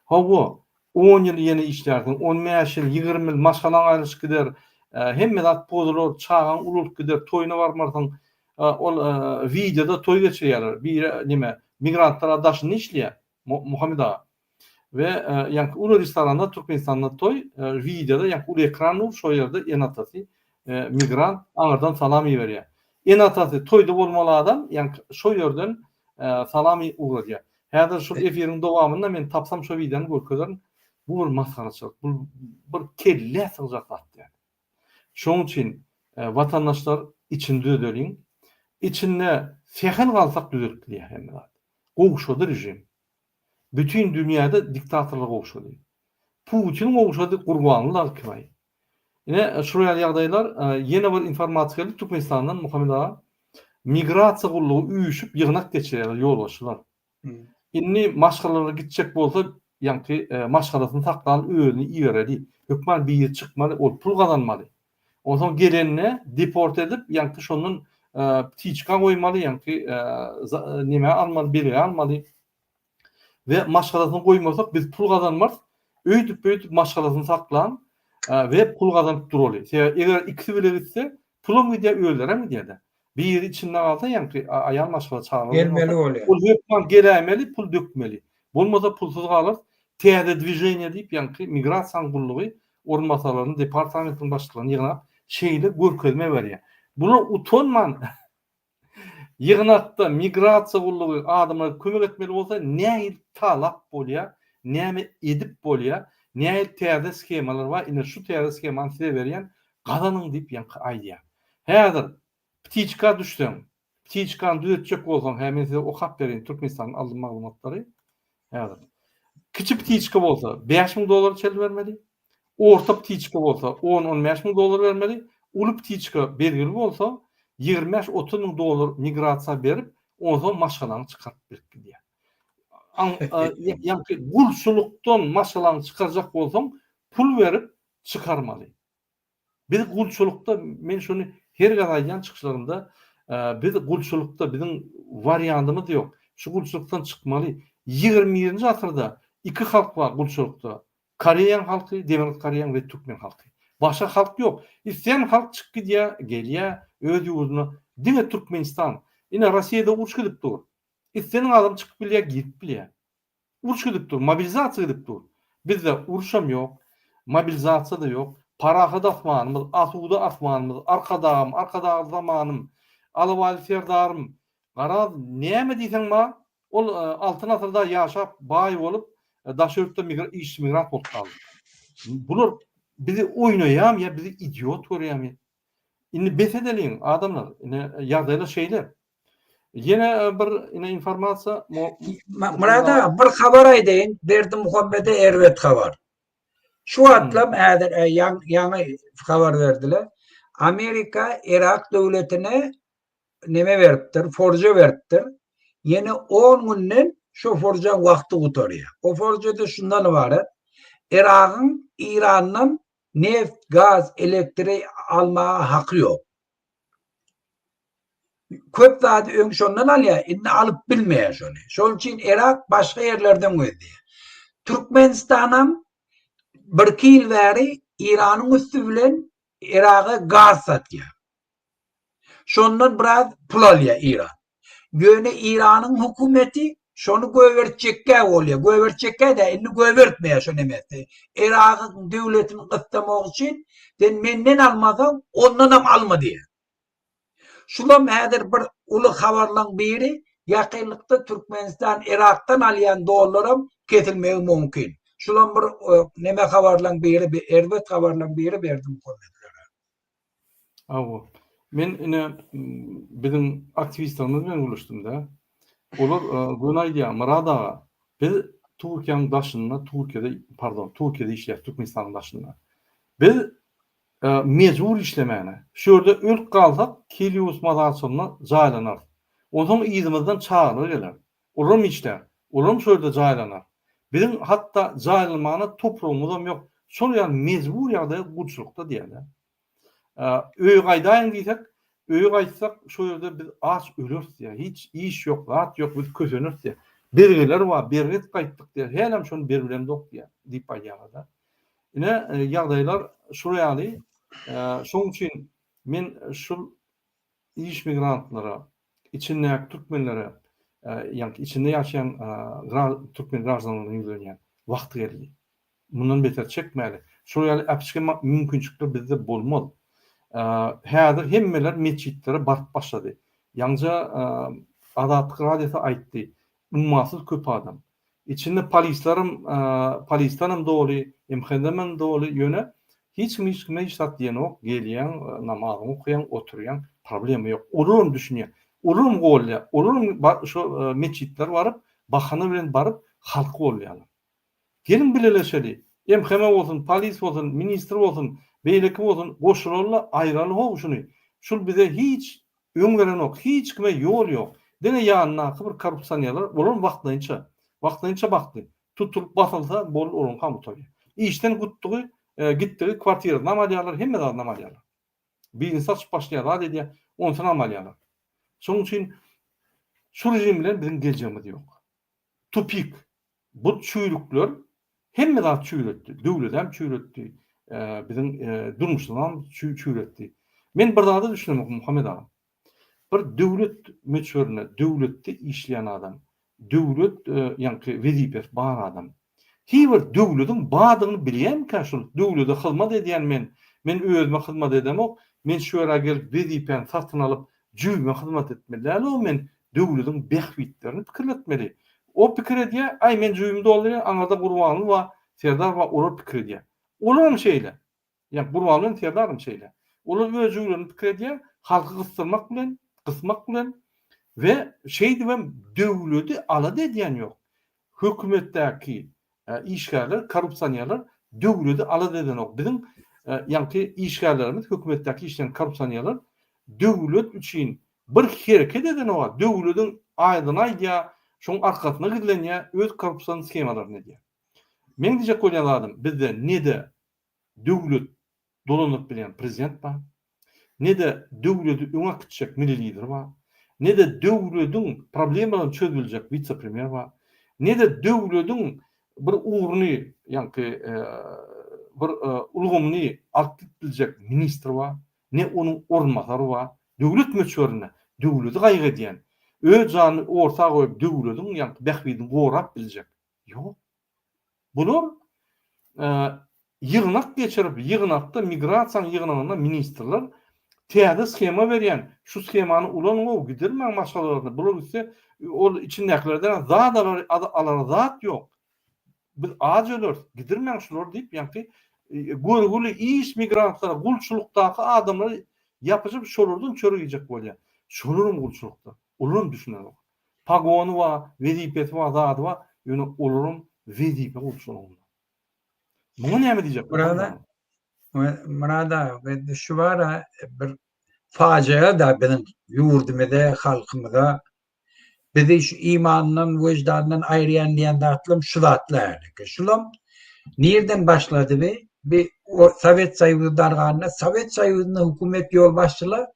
Hawa, on ýyl ýene işlärsiň, on bäş ýyl, 20 ýyl maşgalaň aýrylyşyp gider, hemme zat bozular, çagaň ulalyp gider, toýuna barmarsyň. Ol wideoda toý geçirýärler. Biri neme, migrantlar daşynda işleýär, Muhammet aga. We ýaňky uly restoranda Türkmenistanda toý, wideoda ýaňky uly ekran dur, şo ýerde ene-atasy migrant aňyrdan salam iberýär. Ene-atasy toýda bolmaly adam ýaňky şo ýerden salam ugradýar. Häzir şul efiriň dowamynda men tapsam şo wideony görkezerin. Bu bir masgaraçylyk, bu bir kellä sygjak zat däl. Şonuň üçin watandaşlar içini düzedeliň. Içinde sähel galsak düzelip gidýär hemme zat. Gowşady režim. Bütin dünýäde diktatorlar gowşady. Putin gowşady, Gurbanguly Alkibaý. Ine, şular ýaly ýagdaýlar. Ýene bir informasiýa geldi Türkmenistandan, Muhammet aga. Migrasiýa gullugy üýşüp ýygnak geçirýärler ýolbaşçylar. Indi maşgalalar gitjek bolsa, ýaňky maşgalasyny saklaly özüni ibereli. Hökman biri çykmaly, ol pul gazanmaly. Onsoň gelende deport edip, ýaňky şondan ptiçka goýmaly, ýaňky neme almaly, belgi almaly. We maşgalasyny goýmasak biz pul gazanmarys. Öýdüp-öýdüp maşgalasyny saklaň we pul gazanyp duraly. Sebäbi eger ikisi bile gitse, pulam gidýär, özlerem gidýär-de. Biri içinde galsa, ýaňky aýal maşgala çagalar Gelmeli bolýar. Ol hökman geläýmeli, pul dökmeli. Bolmasa pulsuz galarys. Täze dwiženiýe diýip, ýaňky migrasiýanyň gullugy orunbasarlaryny, departamentiniň başlyklaryny ýygnap, şeýle görkezme berýär. Bular utanman ýygnakda migrasiýa gullugy adamlara kömek etmeli bolsa, nähili talap bolýar, näme edip bolýar, nähili täze shemalar bar, ine şu täze shemany size berýän, gazanyň diýip ýaňky aýdýar. Häzir ptiçka düşseň, ptiçkany düzetjek bolsaň, hä men size okap bereýin Türkmenistandan aldym maglumatlary. Häzir. Kiçi ptiçka bolsa 5000 dollar çenli bermeli. Orta ptiçka bolsa 10-15 müň dollar bermeli. Uly ptiçka belgili bolsa 25-30 müň dollar migrasiýa berip, onsoň maşgalaňy çykaryp berip gidýär. Ýaňky gulçulykdan maşgalaňy çykarjak bolsaň, pul berip çykarmaly. Biz gulçulykda, men şuny her gezek aýdýan çykyşlarymda, biz gulçulykda, biziň wariandymyz ýok. Şu gulçulykdan çykmaly. Ýigrimi birinji asyrda iki halk bar gulçulykda. Koreýaň halky, Demirgazyk Koreýaň we türkmen halky. Başga halk ýok. Isleýän halk çykyp gidýär, gelýär öz ýurduna. Diňe Türkmenistan. Ine Rossiýada uruş gidip dur. Isleýän adam çykyp bilýär, girip bilýär. Uruş gidip dur, mobilizasiýa gidip dur. Bizde uruşam ýok, mobilizasiýa-da ýok. Parahat asmanymyz, asuda asmanymyz, Arkadagym, Arkadagly zamanym, Alabaýly Serdarym, garaz, näme diýseň bar, ol Altyn asyrda ýaşap, baý bolup, daşary ýurtda migra işçi migrant bolup galdy. Bular bizi oýnaýarmy ýa bizi idiot görýärmi? Indi bes edeliň, adamlar, ine, ýagdaýlar şeýle. Ýene bir ine informasiýa. Myrat aga bir habar aýdaýyn, Berdimuhamede erbet habar. Şu wagtlam häzir e, ýaňy habar berdiler. Amerika Irak döwletine neme beripdir, forja beripdir. Ýene 10 günden şu forjaň wagty gutarýar. O forja-da şundan ybarat. Iragyň Irandan neft, gaz, elektrik almaga haky ýok. Köp zady öň şondan alýar, indi alyp bilmeýär şony. Şol üçin Irak başga ýerlerden gözleýär. Türkmenistanam birki ýyl bäri Iranyň üsti bilen Iraga gaz satýar. Şondan biraz pul alýar Eýran. Ýöne Eýranyň hökümeti şony gögertjekkä bolýar. Gögertjekkä dä, indi gögertmeýär şo nemesi. Yragyň döwletini gyssamak üçin sen menden almasaň, ondanam alma diýýär. Şulam häzir bir uly habarlaň biri, ýakynlykda Türkmenistan Yrakdan alýan dollaram kesilmegi mümkin. Şulam bir neme habarlaň biri, erbet habarlaň biri Berdimuhamedlere. Hawa. Men ine biziň aktiwistlerimiz bilen gürleşdim-de. Olar göni aýdýar, Myrat aga, biz Türkiýäniň daşynda, Türkiýede, pardon, Türkiýede işleýäris, Türkmenistanyň daşynda. Biz mejbur işlemäne. Şu ýerde ölüp galsak, Kelius mazarçylygynda jaýlanarys. Onsoň yzymyzdan çagalar geler. Olaram işlär. Olaram şu ýerde jaýlanar. Biziň hatda jaýlanmana topragymyzam ýok. Şol ýaly mejbur ýagdaýda gulçulykda diýýärler. Öýe gaýdaýyň diýsek, öýe gaýtsak şo ýerde biz aç öleris diýýär. Hiç iş ýok, zat ýok, biz köseneris diýýär. Bergiler bar, bergi edip gaýtdyk diýýär. Hälem şony beribilemzok diýýär diýip aýdýarlar-da. Ine, ýagdaýlar şular ýaly. Şonuň üçin men şul iş migrantlara, içindäki türkmenlere, ýagny içinde ýaşaýan türkmen graždanlaryna ýüzlenýän. Wagty geldi. Mundan beter çekmäli. Şol ýaly äpişge mümkinçilikler bizde bolmaz. Häzir hemmeler metjitlere baryp başlady. Ýaňja Azatlyk Radiosy aýtdy, ummasyz köp adam. Içinde polislerem, polisdenem doly, MHD-nem doly, ýöne hiç kim hiç kime hiç zat diýenok, gelýäň, namazyňy okaýaň, oturýaň, problema ýok. Olaram düşünýär. Olaram golýar. Olaram şo metjitlere baryp, bahana bilen baryp, halky golýarlar. Geliň bileleşeli. MHM bolsun, polis bolsun, ministr bolsun, beýleki bolsun, goşulaly-da, aýraly-how şuny. Şul bize hiç öň berenok, hiç kime ýol ýok. Diňe ýanyndaky bir korrupsionerler, olaram wagtlaýynça, wagtlaýynça bagtly. Tutulyp basylsa, boldy, olaryňkam gutarýar. Işden gutdugy, gitdigi kwartirasynam alýarlar, hemme zadynam alýarlar. Biznes açyp başlaýar, zat edýär, onsunam alýarlar. Şonuň üçin şu režim bilen biziň geljegimiz ýok. Tupik. Bu çüýrükler hemme zat çüýretdi. Döwledem çüýretdi. Biziň durmuşymyzam çüýretdi. Men bir zada düşünemok Muhammet aga. Bir döwlet möçberinde döwletde işleýän adam, döwlet ýaňky wezipesi bar adam. Hiý bir döwlediň bardygyny bilýärmikä şul? Döwlede hyzmat edýän men. Men özüme hyzmat edemok. Men şu ýere gelip wezipäni satyn alyp jübime hyzmat etmeli däl-ow men döwlediň bähbitlerini pikirletmeli. O pikir edýär, aý men jübimi doldurýan, aňyrda Gurbanguly bar, Serdar bar, olar pikir edýär. Olaram şeýle. Ýa Gurbanguly bilen Serdaram şeýle. Olar öz jübülerini pikir edýär, halky gysdyrmak bilen, gysmak bilen we şeýdibem döwledi alada edýän ýok. Hökümetdäki işgärler, korrupsionerler döwledi alada edenok. Biziň ýaňky işgärlerimiz, hökümetdäki işleýän korrupsionerler döwlet üçin bir hereket edenok. Döwlediň adyny aýdýar, şoň arkasyna gizlenýär, öz korrupsion shemalaryny edýär. Meň diýjek bolýan zadym, bizde ne-de döwlet dolandyryp bilýän prezident bar, ne-de döwledi öňe äkitjek milli lider bar, ne-de döwlediň problemalaryny çözüp biljek wise-premýer bar, ne-de döwlediň bir ugruny, ýaňky bir ulgamyny alyp gidip biljek ministr bar, ne onuň orunbasary bar. Döwlet möçberinde döwledi gaýgy edýän, öz janyny orta goýup döwlediň ýaňky bähbidini gorap biljek ýok. Bular ýygnak geçirip, ýygnakda migrasiýanyň ýygnagynda ministrler täze shema berýän, şu shemany ulanyň-ow, gidirmäň maşgalalaryny, bular gitse, ol içindäkilerden zat alar, alara zat ýok. Biz aç öleris, gidirmäň şulary diýip, ýaňky görgüli iş migrantlara, gulçulykdaky adamlara ýapyşyp, şolardan çörek iýjek bolýar. Şolaram gulçulykda, olaram düşünenok. Pagony bar, wezipesi bar, zady bar, ýöne olaram wezipe gulçulygynda. Muňa näme diýjek Murada, Murada, şu bara bir fajia da biziň ýurdumyza, halkymyza bizi şu imandan, wejdandan aýyrýan diýen zatlam şu zatlar. Şulam nirden başlady bi? Bi Sowet Soýuzy darganda Sowet Soýuzynda hökümet ýolbaşçylar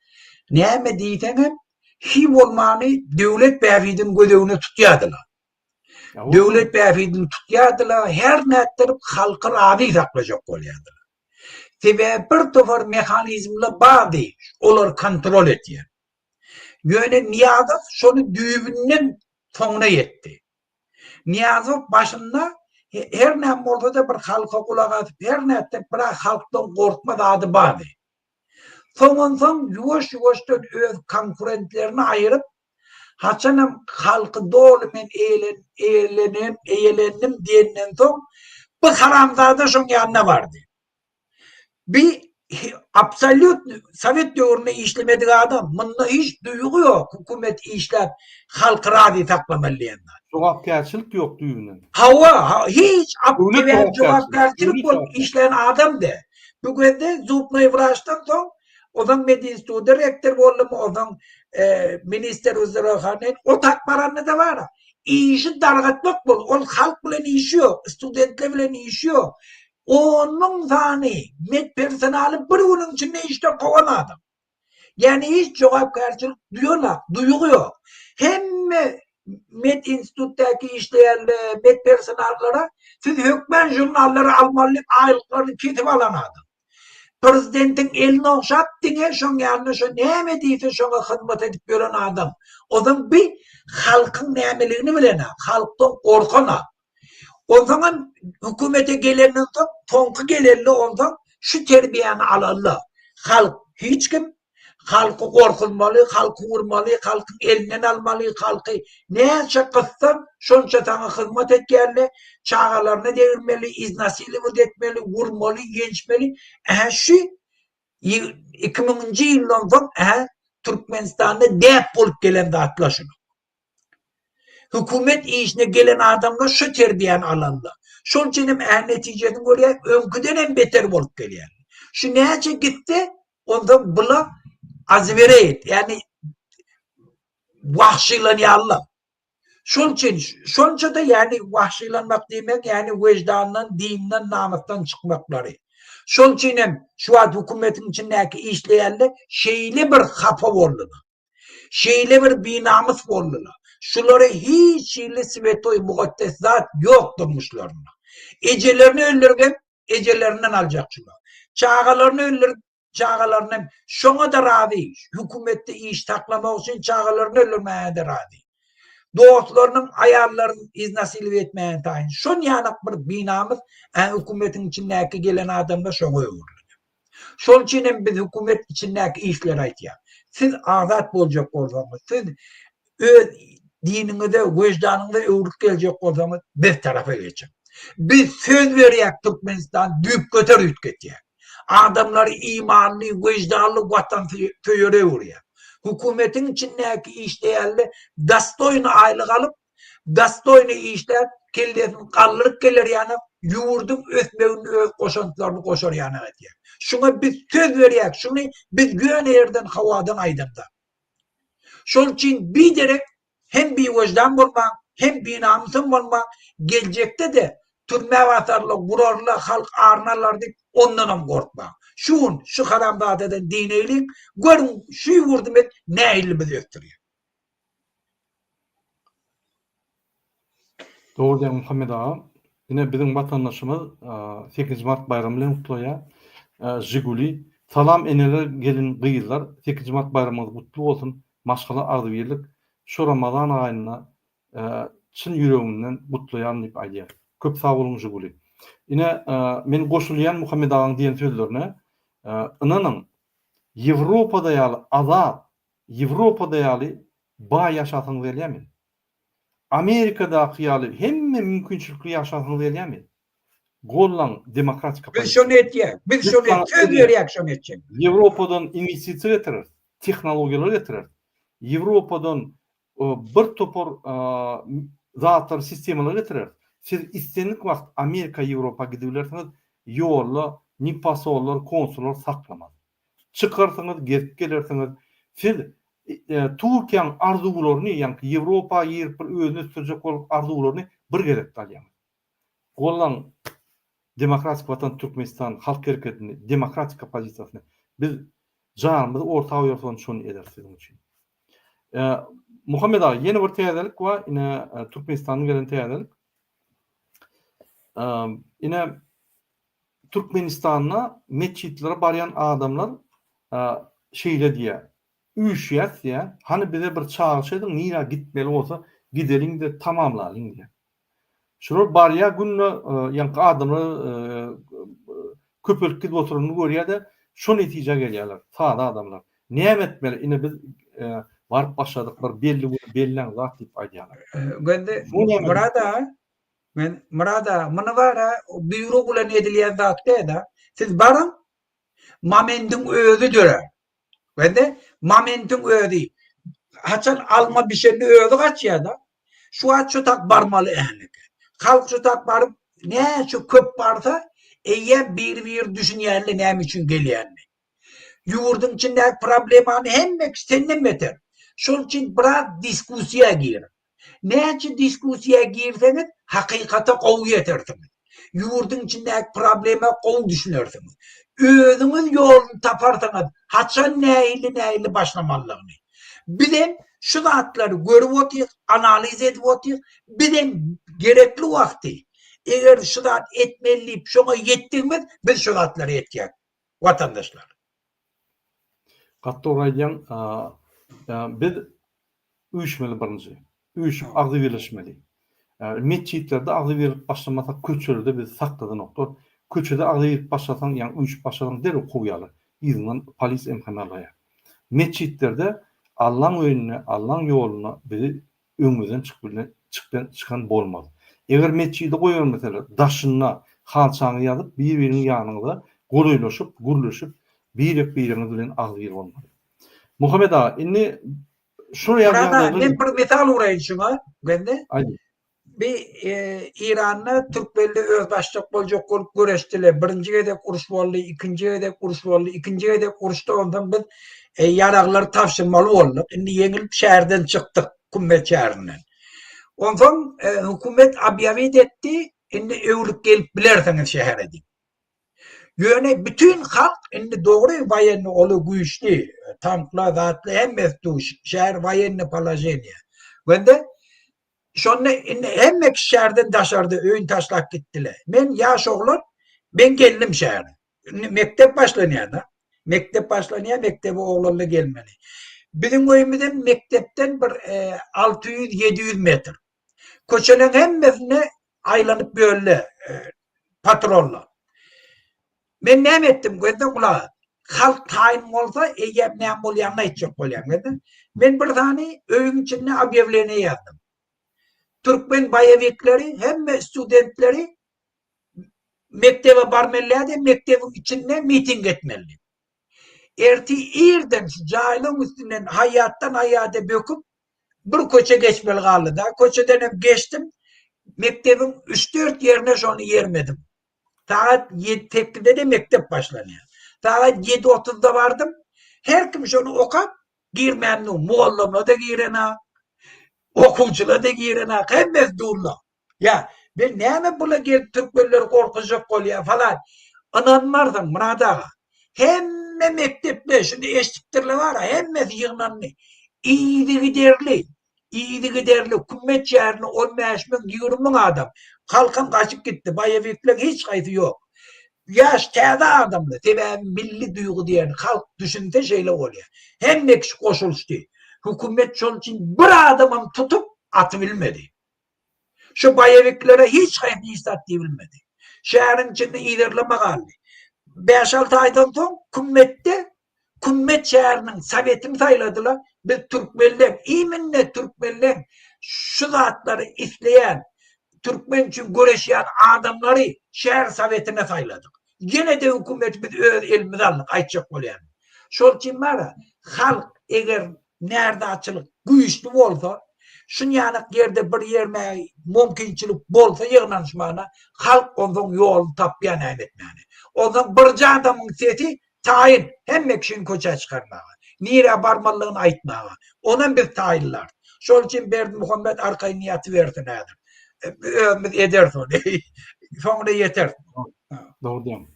näme diýseňem Hi bolmany döwlet bähbidini göz öňüne tutýardylar. Döwlet bähbidini tutýardylar, her nätdirip halky razy saklajak bolýardylar. Sebäbi bir topar mehanizmler bardy, olary kontrol etýän. Ýöne Nyýazow şony düýbünden soňuna ýetdi. Nyýazow başynda her näme bolsa-da bir halka gulak asyp, her nätse biraz halkdan gorkma zady bardy. Soňansoň ýuwaş-ýuwaşdan öz konkurentlerini aýyryp, haçanam halky doly men eýelen, eýelenem, eýelendim diýenden soň, bu haramzada şoň ýanyna bardy. Bi absolýutny sowet döwründe işlemedik adam, munda hiç duýgy ýok, hökümet işläp halky razy saklamaly diýen zat. Jogapkärçilik ýok düýbünden. Hawa, hiç jogapkärçilik bolup işlän adam däl. Bu gezde zubnoý wraçdan soň ozan medinstitutda rektor boldumy, ozan ministr zdravoohraniýa o tak baranda-da bar. Işi dargatmak bol, ol halk bilen işi ýok, studentler bilen işi ýok. 10 000 sany medpersonaly bir günüň içinde işden kowan adam. Ýagny hiç jogapkärçilik duýanak, duýgy ýok. Hemme medinstitutdaky işleýänler, medpersonallara siz hökmän žurnallary almaly diýip aýlyklaryny kesip alan adam. Prezidentiň elini ogşap diňe şoň ýanynda şo näme diýse şoňa hyzmat edip ýören adam. Ozan bi halkyň nämeligini bilenak, halkdan gorkanak. Onsoňam hökümete gelenden soň, soňky gelende onsoň şu terbiýäni alanda halk hiç kim, halky gorkuzmaly, halky urmaly, halkyň elinden almaly, halky näçe gyssaň şonça saňa hyzmat etýärler, çagalaryna degirmeli, iznasilować etmeli, urmaly, ýençmeli. Ähä şu 2000-nji ýyldan soň ähä Türkmenistanda däp bolup gelen zatlar şular. Hökümet işine gelen adamlar şu terbiýäni alanlar. Şol üçin hem ä netijesini görýär, öňküden hem beter bolup gelýär. Şu näçe gitse, onda bula azbereýet, ýagny wahşylanýarlar. Şol üçin şonça-da ýagny wahşylanmak diýmek, ýagny wejdandan, dinden, namysdan çykmaklary. Şol üçin hem şu wagt hökümetiň içindäki işleýänler şeýle bir hapa boldular. Şeýle bir binamys boldular. Şulara hiç hili swetoý mukaddes zat ýok durmuşlarynda. Ejelerini öldüribem ejelerinden aljak şular. Çagalaryny öldürip çagalaryny hem şoňa-da razy. Hökümetde iş saklamak üçin çagalaryny öldürmäge-de razy. Dostlarynyň aýallaryny iznasilować etmäge taýyn. Şon ýanak bir binamys hökümetiň içindäki gelen adamlar şoňa öwrüldi. Şol üçin hem biz hökümet içindäki işleri aýtýas. Siz azat boljak bolsaňyz, siz öz diniňize, wejdanyňyza öwrülip geljek bolsaňyz, biz tarapa geçiň. Biz söz berýäk Türkmenistan düýpgöter üýtgetýär. Adamlary imanly, wejdanly, watansöýere öwürýär. Hökümetiň içindäki işleýänler dostoýny aýlyk alyp, Dostoýny işläp, kellesini galdyryp geler ýanak, ýurduň ösmeginde öz goşantlaryny goşar ýanak edýär. Şuňa biz söz berýäk, şuny biz ýöne ýerden hawadan aýdamzok. Şol üçin biderek hem biwejdan bolmaň, hem binamysam bolmaň, geljekde-de türmä basarlar, urarlar, halk aryny alar diýip ondanam gorkmaň. Şu gün şu haramzadadan dineýliň, görüň şu ýurdumyz nähili bizi ösdürýär. Dogry diýýäň Muhammet aga. Ine biziň watandaşymyz sekizinji mart baýramy bilen gutlaýar. Žiguli. Salam eneler gelin gyzlar sekizinji mart baýramyňyz gutly bolsun maşgala agzybirlik şu ramazan aýynda çyn ýüregimden gutlaýaryn diýip aýdýar. Köp sag boluň Žiguli. Ine men goşulýan Muhammet agaň diýen sözlerine ynanyň Ýewropada ýaly azat Ýewropada ýaly baý ýaşasyňyz gelýärmi? Amerikadaky ýaly hemme mümkinçilikli ýaşasyňyz gelýärmi? Gollaň demokratik Biz şony etýäk. Biz şony söz berýäk şony etjek. Ýewropadan inwestisiýa getireris, tehnologiýalar getireris. Ýewropadan bir topar zatlary, sistemalary getireris. Siz islendik wagt Amerika, Ýewropa gidibilersiňiz, ýolda ni posollar, konsullar saklamaz. Çykarsyňyz, gezip gelersiňiz. Siz Türkiýäň arzuwlaryny, ýaňky Ýewropa girip bir özüni ösdürjek bolup arzuwlaryny bir gezekde alýaňyz. Gollaň Demokratik Watan Türkmenistan Halk Hereketini, demokratik oppozisiýasyny. Biz janymyzy orta goýarys şony ederis siziň üçin. Muhammet aga, ýene bir täzelik bar, ine Türkmenistandan gelen täzelik. Ine Türkmenistanda metjitlere barýan adamlar şeýle diýýär. Üýşýäs diýýär. Hany bize bir çagyryş ediň, nirä gitmeli bolsa gideliň-de tamamlalyň diýýär. Şular barýar günde ýaňky adamlar köpelip gidip oturanyny görýär-de, şo netijä gelýärler, sada adamlar. Näme etmeli, ine biz baryp başladyk, bir belli güni belläň zat diýip aýdýarlar. Göndi Myrat aga, men Myrat aga, muny bar-a buýruk bilen edilýän zat däl-a. Siz baryň, momendiň özi dörär. Wende momentiň özi haçan alma bişende özi gaçýar-da. Şu wagt şu tak barmaly ähli. Halk şu tak baryp näçe köp barsa eýýäm bir-bir düşünýärler näme üçin gelýänini. Ýurduň içindäki problemany hemme kişi senden beter. Şol üçin biraz diskussiýa giriň. Näçe diskussiýa girseňiz, hakykata gowy ýetersiňiz. Ýurduň içindäki problema gowy düşünersiňiz. Özüňiz ýoluny taparsyňyz, haçan nähili nähili başlamalydygyny. Bizem şu zatlary görüp otyk, analiz edip otyk. Bizem gerekli wagty, eger şu zat etmeli diýip şoňa ýetdigimiz, biz şu zatlary etýäs, watandaşlar. Gaty dogry aýdýaň. Biz üýşmeli birinji. Üýşüp agzybirleşmeli. Metjitlerde agzybirlik başlamasak köçelerde bizi sakladanoklar. Köçede agzybirlik başlasaň ýa üýşüp başlasaň derrew kowýarlar. Yzyňdan polis MHM alaýar. Metjitlerde Allaň öýünde, Allaň ýolunda bizi öňümizden çykyp çykan bolmaz. Eger metjide goýbermeseler daşynda halçaňy ýazyp bir-biriň ýanyňyza golaýlaşyp gürleşip birek-biriňiz bilen agzybir bolmaly. Muhammet aga indi Şol ýaly Murad aga, ýagdaýlar men bir mysal uraýyn şuňa, Gende. Aýdyň. Bir e, Iranda türkmenler özbaşdak boljak bolup göreşdiler. Birinji gezek uruş boldy, ikinji gezek uruş boldy. Ikinji gezek uruşda onsoň biz e, ýaraglary tabşyrmaly bolduk. Indi ýeňilip şäherden çykdyk, Kümmet şäherinden. Onsoň e, hökümet obýawit etdi, indi öwrülip gelip bilersiňiz şähere diýip. Ýöne bütin halk indi dogry waýenni oly güýçli, tanklar zatlar hemmesi dur, şäher waýenni položeniýe. Wende şonda indi hemme kişi şäherden daşarda öýüni taşlap gitdiler. Men ýaş oglan, men geldim şähere. Indi mekdep başlanýar-da. Mekdep başlanýar, mekdebe oglanlar gelmeli. Biziň öýümizem mekdepden bir 600-700 metr. Köçeleň hemmesinde aýlanyp ýörle patrollar. Men näme etdim gözde gulaga. Halk taýyn bolsa eýýäm näme bolýanyny aýtjak bolýan gözde. Men bir sany öýüň içinde obýawleniýe ýazdym. Türkmen boýewikleri hemme studentleri mekdebe barmaly däl-de mekdebiň içinde miting etmeli. Ertir irden şu jaýlaryň üstünden haýýatdan haýýada böküp bir köçe geçmeli galdy-da. Köçeden hem geçdim. Mekdebiň üç-dört ýerine şony ýermedim. Sagat ýedi-sekizde-de mekdep başlanýar. Sagat ýedi otuzda bardym. Her kim şony okap girmän dur. Mugallymlar-da girenak, okuwçylar-da girenak, hemmesi durlar. Ýa, men näme bula gelip türkmenleri gorkuzjak bolýa falan. Ynanmarsyň Myrat aga. Hemme mekdepde şuny eşidipdirler bara, hemmesi ýygnandy. Yzygiderli, yzygiderli kümmet şäherinde 15 müň, 20 müň adam. Halkam gaçyp gitdi, boýewikleň hiç haýsy ýok. Ýaş täze adamlar, sebäbi milli duýgy diýen halk düşünse şeýle bolýar. Hemme kişi goşulyşdy. Hökümet şol üçin bir adamam tutup atybilmedi. Şu boýewiklere hiç haýsy hiç zat diýibilmedi. Şäheriň içinde yzarlama galdy. Bäş-alty aýdan soň Kümmetde Kümmet şäheriniň sowetini saýladylar. Biz türkmenleň, iminne türkmenleň şu zatlary isleýän, türkmen üçin göreşýän adamlary şäher sowetine saýladyk. Ýene-de hökümeti biz öz elimize aldyk, aýtjak bolýanym. Şol üçin bar-a, halk eger Närzaçylyk güýçli bolsa, şunýalyk ýerde bir ýerine mümkinçilik bolsa ýygnanyşmagyna, halk onsoň ýoluny tapýar näme etmäni. Onsoň birje adamyň sesi taýyn hemme kişini köçä çykarmaga. Nirä barmalydygyny aýtmaga. Onam biz taýynlarys. Şol üçin Berdimuhamet arkaýyn ýatybersin häzir. Özümiz ederis ony. Soňuna ýeteris. Dogry diýýäň.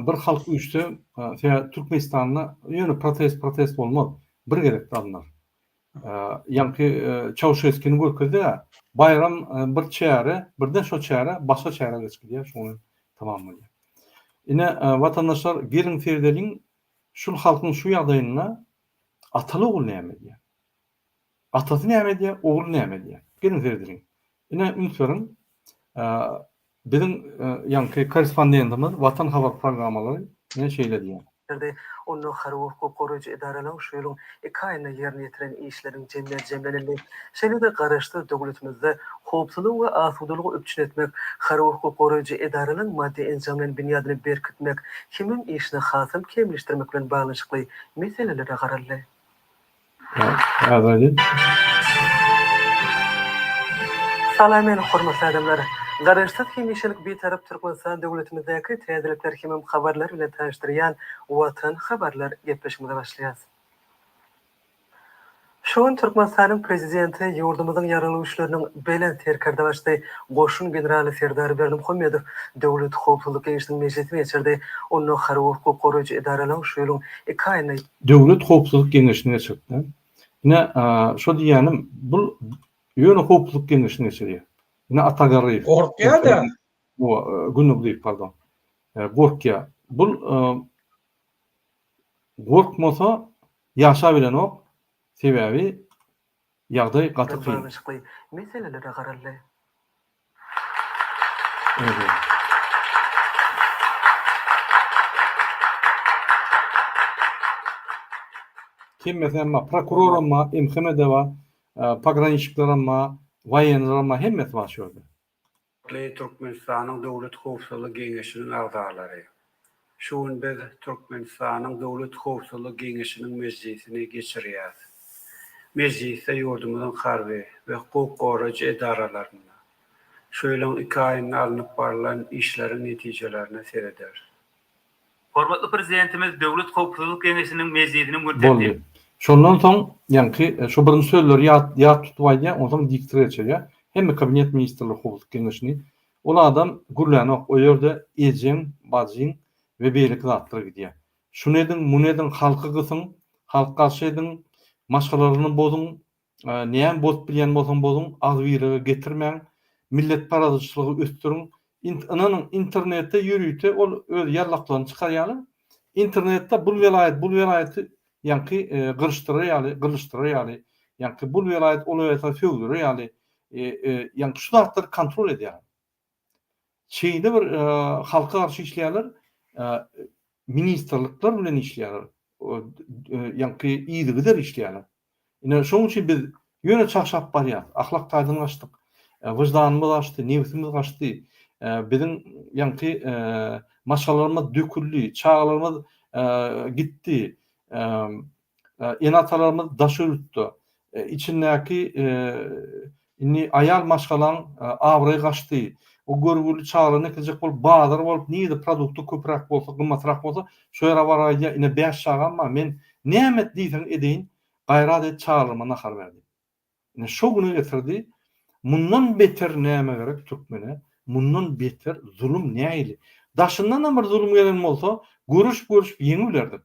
Bir halk üýşse, sebäbi Türkmenistanda ýöne protest protest bolmaz. Bir gezekde alnar. Ýaňky Çauşeskini görkezdi-ä, baýram bir çäre, birden şo çäre başga çärä geçip gidýär, şoň bilen tamam bolýar. Ine, watandaşlar, geliň seredeliň, şul halkyň şu ýagdaýynda. Ataly ogul näme edýär? Atasy näme edýär, ogly näme edýär? Geliň seredeliň. Ine üns beriň. Biziň ýaňky korrespondentimiz Watan habar programmalary ine şeýle diýýär. Berdi. Onda harby hukuk goraýjy edaralaryň şu ýylyň iki aýynda ýerine ýetiren işleriniň jemleri jemlenildi. Şeýle-de Garaşsyz döwletimizde howpsuzlygy we asudalygy üpjün etmek, harby hukuk goraýjy edaralaryň maddy-enjamlaýyn binýadyny berkitmek hemem işini hasam kämilleşdirmek bilen baglanyşykly meselelere garaldy. Salam meni hormatly adamlar! Garaşsyz hemişelik Bitarap Türkmenistan döwletimizdäki täzelikler hemem habarlar bilen tanyşdyrýan Watan habarlar gepleşigimize başlaýas. Şu gün Türkmenistanyň Prezidenti ýurdumyzyň Ýaragly Güýçleriniň Belent Serkerdebaşysy goşun generaly Serdar Berdimuhamedow Döwlet howpsuzlyk geňeşiniň mejlisini geçirdi. Onda harby hukuk goraýjy edaralaryň şu ýylyň iki aýynda Döwlet howpsuzlyk geňeşini geçiripdi. Ine, şo diýýänim, bul ýöne howpsuzlyk geňeşini geçirýär. Ine, Ata Garryýew. Gorkýar-da. Gündogdyýew, pardon. Gorkýar. Bul gorkmasa ýaşabilenok, sebäbi ýagdaý gaty kyn. Baglanyşykly meselelere garaldy. Hemmesi hem bar. Prokuroram bar, MHM-de bar, pograniçniklerem bar, waýenlerem bar, hemmesi bar şu ýerde. Hormatly Türkmenistanyň Döwlet howpsuzlyk geňeşiniň agzalary! Şu gün biz Türkmenistanyň Döwlet howpsuzlyk geňeşiniň mejlisini geçirýäris. Mejlisde ýurdumyzyň harby we hukuk goraýjy edaralarynda şu ýylyň iki aýynda alnyp barlan işleriň netijelerine serederis. Hormatly Prezidentimiz Döwlet howpsuzlyk geňeşiniň mejlisiniň gün Boldy. tertibini. Şondan soň ýaňky şo birinji sözleri ýat ýat tutup aýdýar, onsoň diktor geçirýär. Hemme kabinet ministrler howpsuzlyk geňeşini. Ol adam gürlänok, o ýerde ejeň, bajyň we beýleki zatlar gidýär. Şuny ediň, muny ediň, halky gysyň, halk garşy ediň, maşgalalaryny bozuň, Näme bozup bilýän bolsaň bozuň, agzybirlige getirmäň, milletparazçylygy ösdüriň. Ynanyň, internetde ýörite ol öz ýallaklaryny çykarýarlar. Internetde bul welaýat, bul welaýaty ýaňky gyryşdyrar ýaly, gyrlyşdyrar ýaly, ýaňky bul welaýat ol welaýata sögdürer ýaly, ýaňky şu zatlary kontrol edýärler. Şeýle bir halka garşy işleýärler, ministrlikler bilen işleýärler, ýaňky yzygider işleýärler. Ine, şonuň üçin biz ýöne çagşap barýas, ahlak taýdan gaçdyk, wyždanymyz gaçdy, nebsimiz gaçdy, biziň ýaňky maşgalalarymyz döküldi, çagalarymyz gitdi, Ene-atalarymyz daşy ýurtda. Içindäki indi aýal maşgalaň abraýy gaçdy. O görgüli çagalaryny eklejek bolup bazar bolup nirede produkty köpräk bolsa, gymmatrak bolsa şo ýere baryp aýdýar, ine bäş çagam bar, men näme et diýseň edeýin, gaýrat et çagalaryma nahar ber diýip. Ine şo güne getirdi. Mundan beter näme gerek türkmene? Mundan beter zulum nähili? Daşyndanam bir zulum gelen bolsa görüşip-görüşip ýeňibilerdik.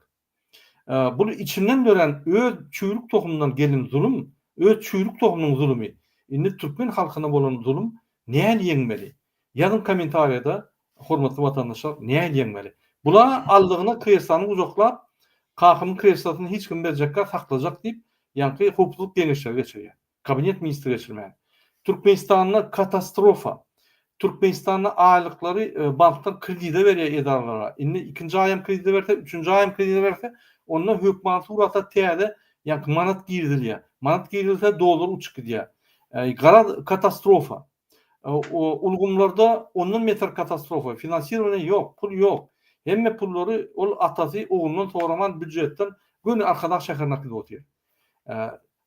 Bul içinden dörän öz çüýrük tohumyndan gelen zulum, öz çüýrük tohumynyň zulumy. Indi türkmen halkyna bolan zulum näl ýeňmeli? Ýazyň kommentariýada hormatly watandaşlar näl ýeňmeli? Bula aldygyna kreslany gujaklap kakamyň kreslosyny hiç kim berjekkä saklajak diýip ýaňky howpsuzlyk geňeşleri geçirýär. Kabinet ministri geçirmän. Türkmenistanda katastrofa. Türkmenistanda aýlyklary banklar kredide berýär edaralara. Indi ikinji aýam kredide berse, üçünji aýam kredide berse, onda hökmany suratda täze ýaňky manat girizilýär. Manat girizilse dollar uçup gidýär. Garaz katastrofa. Ulgamlarda ondan beter katastrofa. Finansirowaniýe ýok, pul ýok. Hemme pullary ol atasy oglundan soraman býujetden göni Arkadag şäherine äkidip otyr.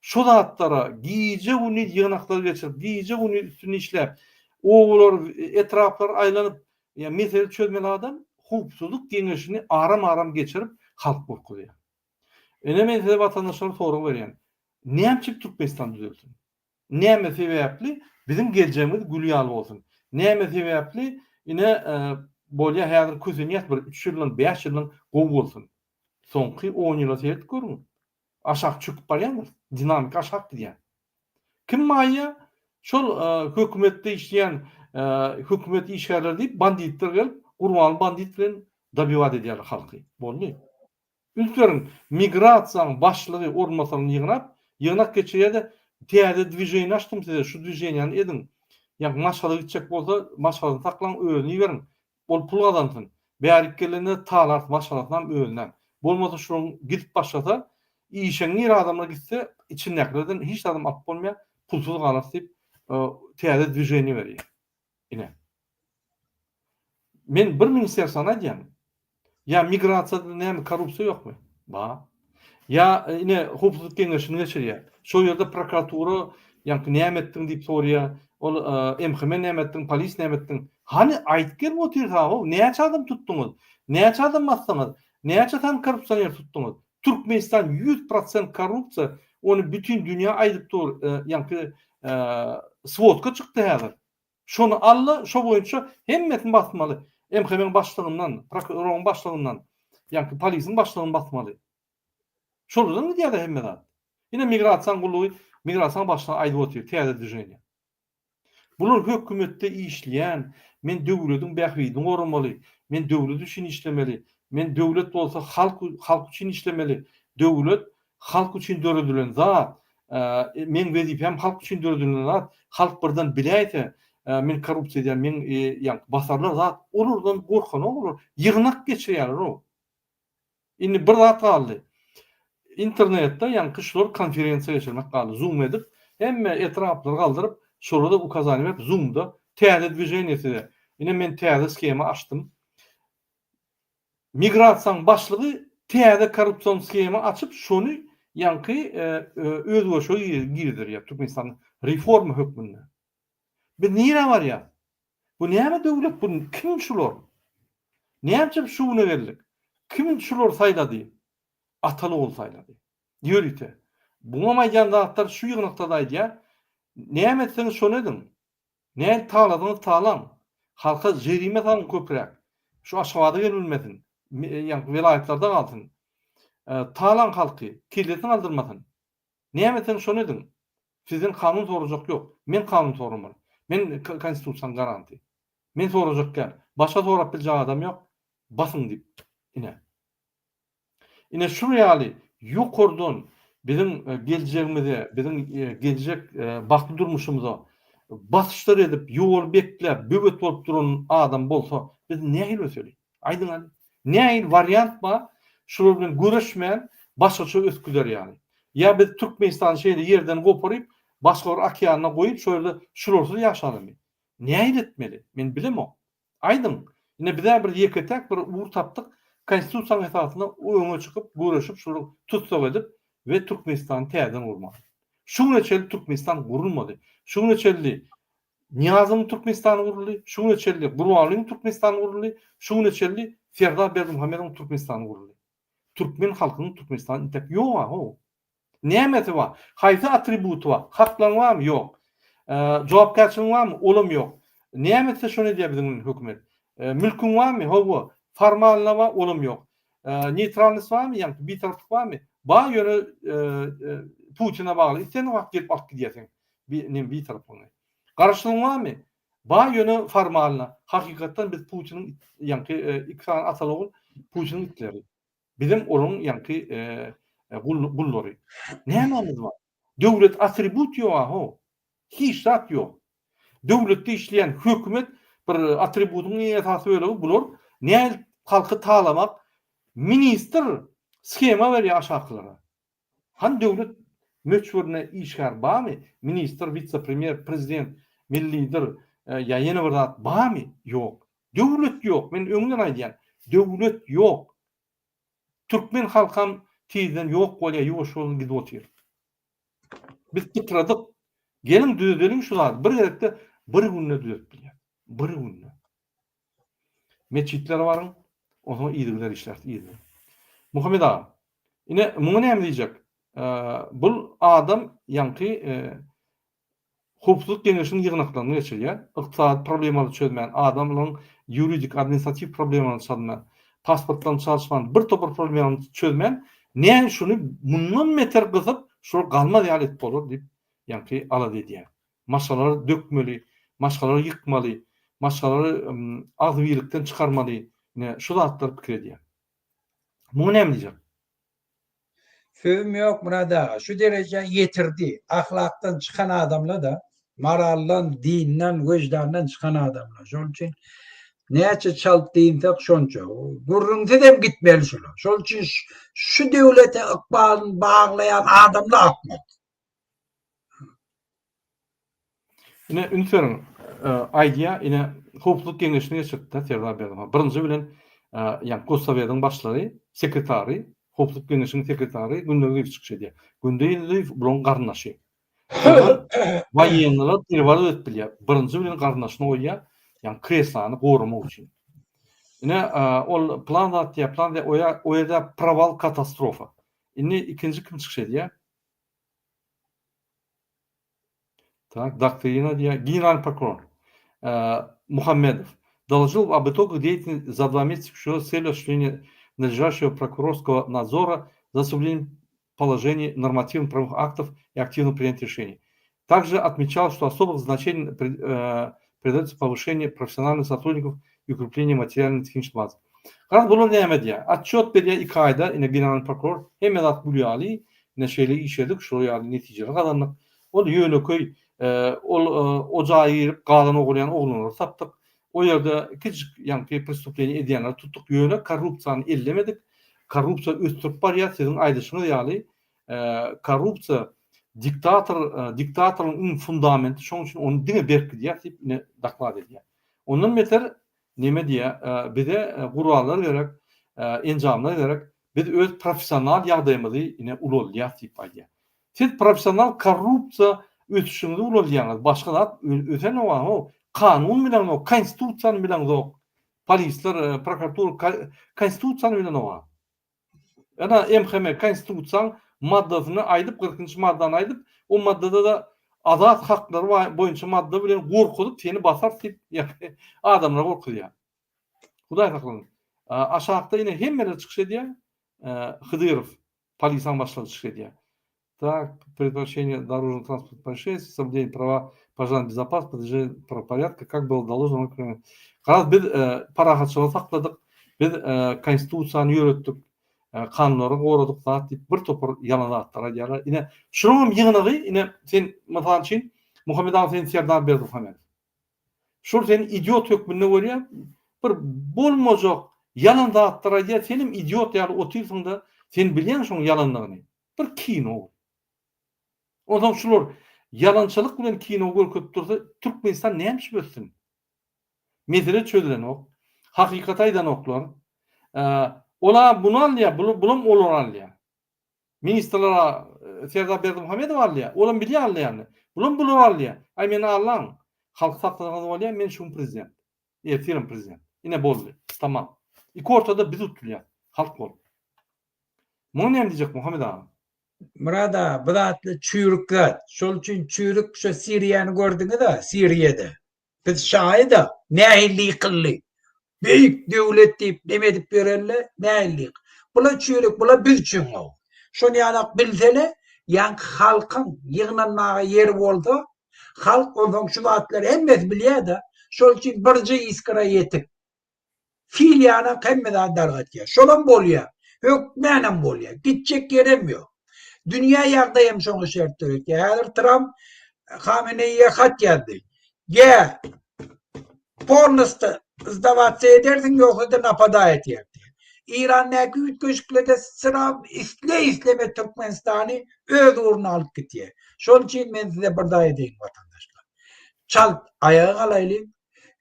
Şu zatlara gije-gündiz ýygnaklar geçirip, gije-gündiz üstünde işläp, obalar, etraplar aýlanyp, ýa mesele çözmeli adam howpsuzlyk geňeşini aram-aram geçirip, halk gorkuzýar. Ine men size watandaşlara sorag berýän. Näme üçin Türkmenistan düzelsin? Näme sebäpli biziň geljegimiz gül ýaly bolsun? Näme sebäpli ine bolýa häzir kösenýäs bir üç ýyldan, bäş ýyldan gowy bolsun? Soňky on ýyla seredip görüň. Aşak çöküp barýandyr. Dinamika aşak gidýär. Kim maýa? Şol hökümetde işleýän hökümet işgärleri diýip banditler gelip Gurbanly bandit bilen dobiwat edýärler halky. Boldy. Üns beriň, migrasiýaň başlygy orunbasaryny ýygnap, ýygnak geçirýär-de, täze dwiženiýe açdym size, şu dwiženiýany ediň. Ýa maşgala gitjek bolsa, maşgalasyny saklaň, özüni iberiň. Ol pul gazansyn. Bärik gelende talarys maşgalasynam, özünem. Bolmasa şularyň gidip başlasa, işeňňir adamlar gitse, içindäkilerden hiç zadam alyp bolmaýar, pulsuz galarys diýip, täze dwiženiýe berýär. Ine. Men bir ministerstwany aýdýan. Ýa migrasiýada näme korrupsiýa ýokmy? Bar. Ýa ine howpsuzlyk geňeşini geçirýär. Şol ýerde prokuratura ýaňky näme etdiň diýip soraýar. Ol MHM näme etdiň, polis näme etdiň? Hany aýdyp gelip otyrka-ow, näçe adam tutduňyz? Näçe adam basdyňyz? Näçe sany korrupsioner tutduňyz? Türkmenistan 100% korrupsiýa, ony bütin dünýä aýdyp dur, ýaňky swodka çykdy häzir. Şony al-da, şo boýunça hemmesini basmaly. MHM-iň başlygyndan, prokuroryň başlygyndan, ýaňky polisiň başlygyny basmaly. Şolardan gidýär-de hemme zat. Ine migrasiýanyň gullugy, migrasiýanyň başlygy aýdyp otyr, täze dwiženiýe. Bular hökümetde işleýän, men döwlediň bähbidini goramaly, men döwlet üçin işlemeli, men döwlet bolsa halk halk üçin işlemeli, döwlet halk üçin döredilen zat, meň wezipäm halk üçin döredilen zat, halk birden biläýse, men korrupsiýa edýän, meň ýaňky basarlar zat, olardan gorkanok olar, ýygnak geçirýärler-ow. Indi bir zat galdy. Internetde ýaňky şular konferensiýa geçirmek galdy. Zoom edip, hemme etraplary galdyryp, şolara-da ukazaniýa berip, Zoom-da täze dwiženiýe size. Ine men täze shema açdym. Migrasiýanyň başlygy täze korrupsion shema açyp, şony ýaňky özgerişe girizdirýär Türkmenistanda reforma hökmünde. Biz nirä barýas? Bu näme döwlet bu kim şular? Näme üçin şu güne geldik? Kim şulary saýlady? Ataly ogul saýlady. Ýörite. Buňam aýdýan zatlar şu ýygnakda-da aýdýar. Näme etseňiz şony ediň. Nädip taladyňyz talaň. Halka jerime salyň köpräk. Şu Aşgabada gelip bilmesin. Ýaňky welaýatlarda galsyn. Talaň halky. Kellesini galdyrmasyn. Näme etseňiz şony ediň. Sizden kanun sorajak ýok. Men kanun soramaly. Men konstitusiýanyň garanty. Men sorajak däl. Başga sorap biljek adam ýok. Basyň diýip. Ine. Ine şul ýaly ýokardan biziň geljegimize, biziň geljek bagtly durmuşymyza basyşlar edip, ýoly bekläp, böwet bolup duran adam bolsa, biz nähili öseli? Aýdyň hany. Nähili wariant bar şular bilen göreşmän başgaça ösüp gider ýaly. Ýa biz Türkmenistany şeýle ýerden goparyp başga bir okeanda goýup şo ýerde şularsyz ýaşalymy? Nähili etmeli? Men bilemok. Aýdyň. Ine bizä bir ýeke-täk bir ugur tapdyk. Konstitusiýanyň esasynda öňe çykyp göreşip şulary tussag edip we Türkmenistany täzeden gurmak. Şu güne çenli Türkmenistan gurulmady. Şu güne çenli Nyýazowyň Türkmenistany guruldy, şu güne çenli Gurbangulynyň Türkmenistany guruldy, şu güne çenli Serdar Berdimuhamedowyň Türkmenistany guruldy. Türkmen halkynyň Türkmenistany intek ýog-a how. Nämesi bar? Haýsy atributy bar? Haklaň barmy? Ýok. Jogapkärçiligiň barmy? Olam ýok. Näme etse şony edýär biziň bilen hökümet. Mülküň barmy? Hawa. Formalna bar, olam ýok. Neýtralnost barmy? Ýagny bitaraplyk barmy? Bar, ýöne Putine bagly. Islendik wagt gelip alyp gidýär seň nem bitaraplygyňy. Garaşsyzlygyň barmy? Bar ýöne formalno. Hakykatdan biz Putiniň ýaňky iki sany ataly ogul Putiniň itleri. Bizem olaryň ýaňky gullary. Nämämiz bar? Döwlet atribut ýok ho. Hiç zat ýok. Döwletde işleýän hökümet bir atributyň iň esasy bölegi bular nädip halky talamak ministr shema berýär aşakylara. Hany döwlet möçberinde işgär barmy? Ministr, witse-premýer, prezident, milli lider ýa ýene bir zat barmy? Ýok. Döwlet ýok. Men öňden aýdýan. Döwlet ýok. Türkmen halkam tizden ýok bolýar, ýuwaş-ýuwaşdan gidip otyr. Biz pytradyk. Geliň düzedeliň şu zady. Bir gezekde bir günde düzedip bilýär. Bir günde. Metjitlere baryň, onsoň yzygider işläris, yzygider. Muhammet aga, ine, muňa näme diýjek? Bul adam ýaňky Howpsuzlyk geňeşiniň ýygnaklaryny geçirýär, ykdysady problemalary çözmän, adamlaryň ýuridik, administratiw problemalaryny çözmän, pasportlaryny çalyşman, bir topar problemany çözmän, näme şuny mundan beter gysyp, şular galmaz ýaly edip bolar diýip, ýaňky alada edýär. Maşgalalary dökmeli, maşgalalary ýykmaly, maşgalalary agzybirlikden çykarmaly, ine, şu zatlary pikir edýär. Muňa näme diýjek? Sözüm ýok Myrat aga, şu derejä ýetirdi. Ahlakdan çykan adamla-da, moraldan, dinden, wejdandan çykan adamlar. Şonuň üçin näçe çalt dynsak şonça. Gürrüňsizem gitmeli şular. Şonuň üçin şu döwlete ykbalyny baglaýan adamlar akmak. Ine üns beriň, aýdýar, ine howpsuzlyk geňeşini geçiripdi Serdar Berdimuhamedow. Birinji bilen ýa Gossowediň başlygy, sekretary, howpsuzlyk geňeşiniň sekretary Gündegiýew çykyş edýär. Gündegiýew bularyň garyndaşy. Woýenniler perewalot edip bilýär. Birinji bilen garyndaşyny goýýar, ýagny kreslany goramak üçin. Ine ol plan zat diýýär, plan diýýär, o o ýerde prowal katastrofa. Indi ikinji kim çykyş edýär? Tak, doktrina diýýär. Generalnyý prokuror Muhammedow доложил об итогах деятельности за два месяца с целью осуществления надлежащего прокурорского надзора за соблюдением положений нормативно-правовых актов и активного принятия решений. Также отмечал, что особых значений придается повышение профессиональных сотрудников и укрепление материально-технической базы. Garaz bular näme diýýär? Otçýot berýär iki aýda ine generalnyý prokuror hemme zat gül ýaly ine şeýle iş edip şular ýaly netijeler gazandyk. Ol ýönekeý ol o jaýa girip gazan ogurlaýan oglanlary tapdyk. O ýerde kiçijik ýaňky prestupleniýe edýänleri tutduk. Ýöne korrupsiýany ellemedik. Korrupsiýa ösdürip barýar siziň aýdyşyňyz ýaly korrupsiýa diktator diktatoryň iň fundamenti şonuň üçin ony diňe berkidýär diýip ine doklad edýär. Ondan beter Neme diýýär, bize gurallar gerek, enjamlar gerek, biz öz professional ýagdaýymyzy ine ulaldýas diýip aýdýar. Siz professional korrupsiýa ösüşiňizi ulaldýaňyz, başga zat ösenok how, kanun bileňzok, konstitusiýany bileňzok, polisler, prokuratura konstitusiýany bilenok. Ýa-da MHM Konstitusiýaň maddasyny aýdyp, kyrkynjy maddany aýdyp, o maddada-da azat haklary boýunça madda bilen gorkuzyp seni basarys diýip adamlary gorkuzýar. Hudaý saklasyn. Aşakda ine hemmeler çykyş edýär. Hydyrow, polisiýaň başlygy çykyş edýär. Tak, предотвращение дорожно-транспортных происшествий, соблюдение права пожарной безопасности, поддержание правопорядка, как было доложено. Garaz biz parahatçylygy sakladyk, biz konstitusiýany ýöretdik, kanunlary goradyk zat diýip bir topar ýalan zatlar aýdýarlar. Ine, şunuň hem ýygnagy, ine sen mysal üçin Muhammet aga sen Serdar Berdimuhamedow. Şol seni idiot hökmünde görýär, bir bolmajak ýalan zatlar aýdýar, senem idiot ýaly otyrsyň-da, sen bilýäň şoň ýalandygyny. Bir kino. Onsoň şular ýalançylyk bilen kino görkezip dursa Türkmenistan näme üçin össün? Mesele çözülenok. Hakykaty aýdanoklar. Ola muny alýar, bulam olary alýar. Ministrler Serdar Berdimuhamedow alýar. Olam bilýär alýanyny. Bulam bulary alýar. Aý meni allaň. Halky saklasaňyz bolýar, men şu gün prezident. Ertirem prezident. Ine boldy. Tamam. Iki ortada biz utulýas. Halk bolup. Muňa näme diýjek Muhammet aga? Myrat aga bu zatly çüýrük zat. Şol üçin çüýrük şu Siriýany gördüňiz-a Siriýada. Biz şaýyda nähili ýykyldy. Beýik döwlet diýip neme edip ýörenle nähili ýyk. Bula çüýrük bula biz üçin gowy. Şony ýalak bilsele ýaňky halkyň ýygnanmaga ýeri bolsa halk onsoň şu zatlary hemmesi bilýä-de şol üçin birje iskra ýetik. Fil ýanak hemme zady dargatýar. Şolam bolýar. Hökmänam bolýar. Gitjek ýerem ýok. Dünýä ýagdaýam şoňa şert döretýär. Häzir Tramp Hameneýe hat ýazdy. Ýa polnosta sdawatsa edersiň ýogsa-da napadaý etýär diýýär. Eýrandaky üýtgeşiklerde Tramp isle-isleme Türkmenistany öz ugruna alyp gitýär. Şonuň üçin men size bir zat aýdaýyn watandaşlar. Çalt aýaga galaýlyň.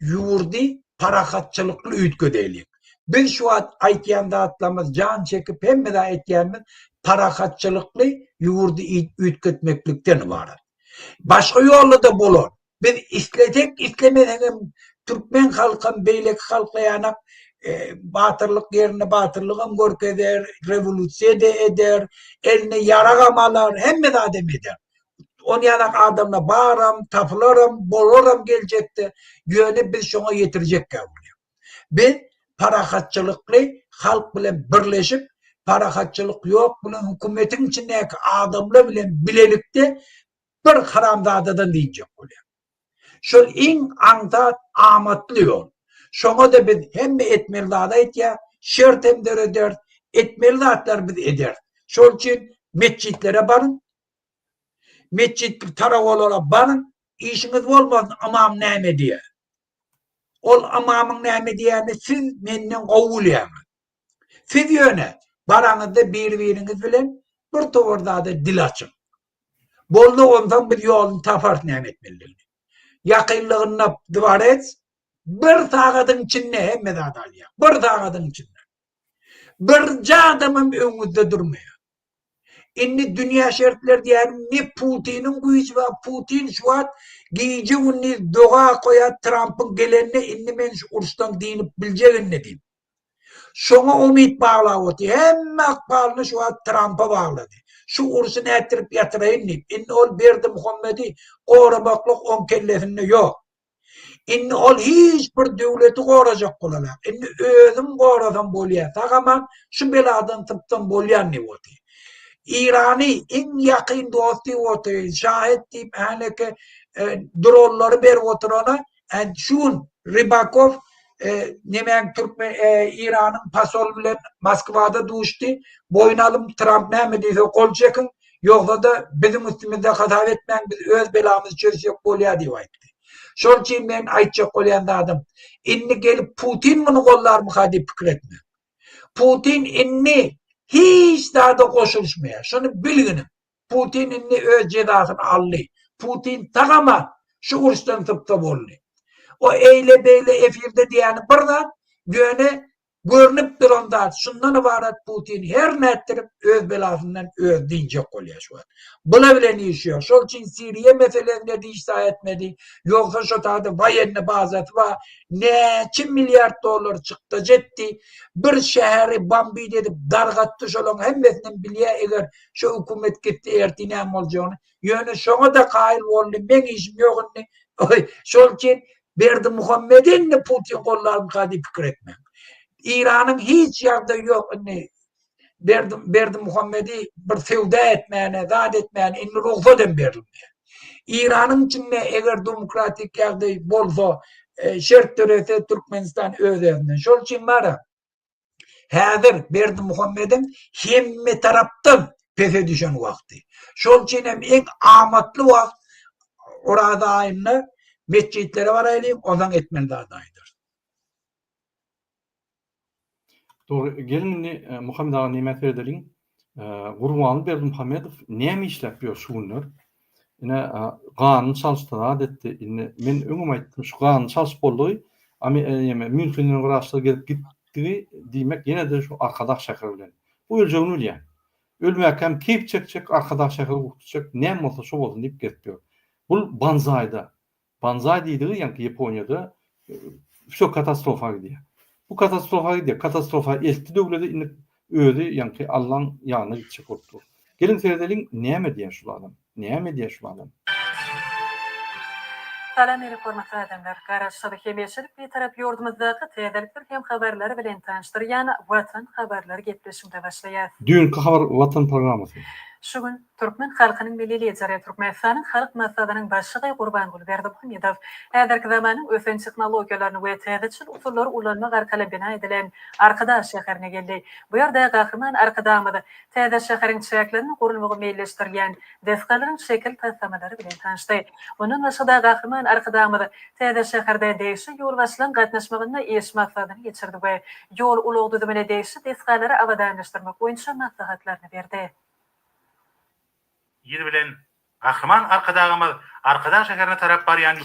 Ýurdy parahatçylykly üýtgedeýliň. Biz şu wagt aýtýan zatlarymyz jan çekip hemme zat etýänimiz parahatçylykly ýurdy üýtgetmeklikden ybarat. Başga ýolda-da bolar. Biz islesek islemesegem türkmen halkam beýleki halkla ýanak batyrlyk ýerinde batyrlygam görkezer, rewolýusiýa-da eder, eline ýaragam alar, hemme zadam eder. Ony ýanak adamlar baram, tapylaram, bolaram geljekde, ýöne biz şoňa ýetirjekkä bolýar. Biz parahatçylykly halk bilen birleşip, parahatçylyk ýok bilen hökümetiň içindäki adamlar bilen bilelikde bir haramzadadan dynjak bolýar. Şol iň aňsat, amatly ýol. Şoňa-da biz hemme etmeli zady aýtýar, şert hem dörederis, etmeli zatlary biz ederis. Şol üçin. Metjitlere baryň. Metjit tarawalara baryň. Işiňiz bolmasyn ymam näme diýýär. Ol ymamyň näme diýýänini siz menden gowy bilýäňiz. Siz ýöne baraňyzda bir-biriňiz bilen bir towar zada dil açyň. Boldy onsoň biz ýoluny taparys näme etmelidigini. Ýakynlygynda dworec bir sagadyň içinde hemme zady alýar. Bir sagadyň içinde. Birje adamam öňüňizde durmaýar. Indi dünýä şertleri diýýänim ne Putiniň güýji bar, Putin şu wagt gije-gündiz doga okaýar Trampyň gelenine indi men şu uruşdan dynyp biljek indi diýip. Şoňa umyt baglap otyr. Hemme ykbalyny şu wagt Trampa baglady. Şu urşy nätdirip ýatyraýyn diýip. Indi ol Berdimuhamedi goramaklyk oň kellesinde ýok. Indi ol hiç bir döwleti gorajak bolanak. Indi özüm gorasam bolýar. Sag-aman şu beladan sypsam bolýan diýip otyr. Irany iň ýakyn dost diýip otyr. Şahed diýip häneke dronlary berip oturana şu gün Rybakow nemäň türkmen Iranyň pasol bilen Moskwada duşdy. Boýun alym Tramp näme diýse gol çekiň. Ýogsa-da biziň üstümizde hasap etmäň biz öz belamyzy çözsek bolýar diýip aýtdy. Şol üçin men aýtjak bolýan zadym indi gelip Putin muny gollarmyka diýip pikir etmäň. Putin indi hiç zada goşulyşmaýar. Şuny bilginiň. Putin indi öz jezasyny aldy. Putin sag-aman şu uruşdan sypsa boldy. O eýle-beýle efirde diýýäni bir zat, ýöne görnüp duran zat şundan ybarat Putin her nätdirip öz belasyndan özi dynjak bolýar şu wagt. Bula bilen işi ýok. Şol üçin Siriýa meselesinde diş zaýa etmedi. Ýogsa şo taýda waýenny bazasy bar. Näçe milliard dollar çykdajy etdi. Bir şäheri bombit edip dargatdy şolaň hemmesinem bilýär eger Şu hökümet gitdi ertir näme boljagyny. Ýöne şoňa-da kaýyl boldy, meň işim ýok indi. Şol üçin Berdimuhamedi indi Putin gollarmyka diýip pikir etmäň. Eýranyň hiç ýagdaýy ýok indi. Berdi Berdimuhamedi bir söwda etmäne, zat etmäne indi rugsat hem berilmeýär. Eýranyň içinde eger demokratik ýagdaý bolsa, şert dörese Türkmenistan öz-özünden. Şol üçin bara Häzir Berdimuhamediň hemme tarapdan pese düşen wagty. Şol üçin hem iň amatly wagt Oraza aýynda metjitlere baraýlyň, onsoň etmeli zady aýdarys. Dogry, geliň indi Muhammet aga nämä seredeliň. Gurbanguly Berdimuhamedow näme işläp ýör şu günler? Ine, ganyny çalyşdy, zat etdi. Indi men öňem aýtdym, şu ganyny çalşyp boldugy, ýeme, Mýunhenden wraçlar gelip gitdigi, diýmek, ýene-de şu Arkadag şäheri bilen. Bu öljegini bilýän. Ölmäkäm keýp çekjek, Arkadag şäheri gurtjak, näme bolsa şo bolsun diýip gezip ýör. Bul banzaýda. Banzaý diýdigi ýaňky Ýaponiýada wsё katastrofa gidýär. Bu katastrofa gidýär. Katastrofa eltdi döwledi indi özi ýaňky Allaň ýanyna gitjek bolup dur. Geliň seredeliň näme diýýär şul adam. Näme edýär şul adam. Salam meni hormatly adamlar! Garaşsyz, hemişelik Bitarap ýurdumyzdaky täzelikler hem habarlar bilen tanyşdyrýan Watan habarlar gepleşigimize başlaýas. Düýnki habar Watan programmasy. Şu gün Türkmen halkynyň Milli Lideri, Türkmenistanyň Halk Maslahatynyň Başlygy Gurbanguly Berdimuhamedow häzirki zamanyň ösen tehnologiýalaryny we täzeçil usullary ulanmak arkaly bina edilen Arkadag şäherine geldi. Bu ýerde Gahryman Arkadagymyz täze şäheriň çäklerinde gurulmagy meýilleşdirilýän desgalaryň şekil taslamalary bilen tanyşdy. Mundan başga-da, Gahryman Arkadagymyz täze şäherde degişli ýolbaşçylaryň gatnaşmagynda iş maslahatyny geçirdi we ýol-ulag düzümine degişli desgalary abadanlaşdyrmak boýunça maslahatlaryny berdi. Ir bilen Gahryman Arkadagymyz Arkadag şäherine tarap barýan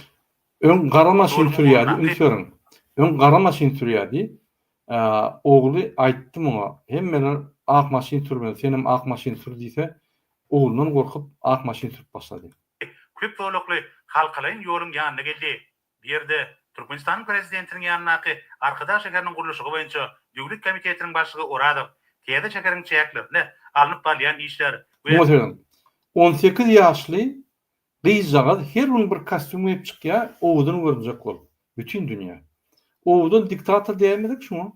Öň gara maşyn sürýärdi, üns beriň. Öň gara maşyn sürýärdi. Ogly aýtdy muňa, hemmeler ak maşyn sürmeli, senem ak maşyn sür diýse, oglundan gorkup ak maşyn sürüp başlady. Köp zolakly halkalaýyn ýoluň ýanyna geldi. Bu ýerde Türkmenistanyň Prezidentiniň ýanyndaky Arkadag şäheriniň gurluşygy boýunça döwlet komitetiniň başlygy Orazow täze şäheriň çäklerinde alnyp barylýan işler we Muňa serediň. 18 ýaşly gyzjagaz her gün bir kostýum geýip çykýar, owadan görünjek bolup. Bütin dünýä. Owadan diktator diýäýmedik şuňa?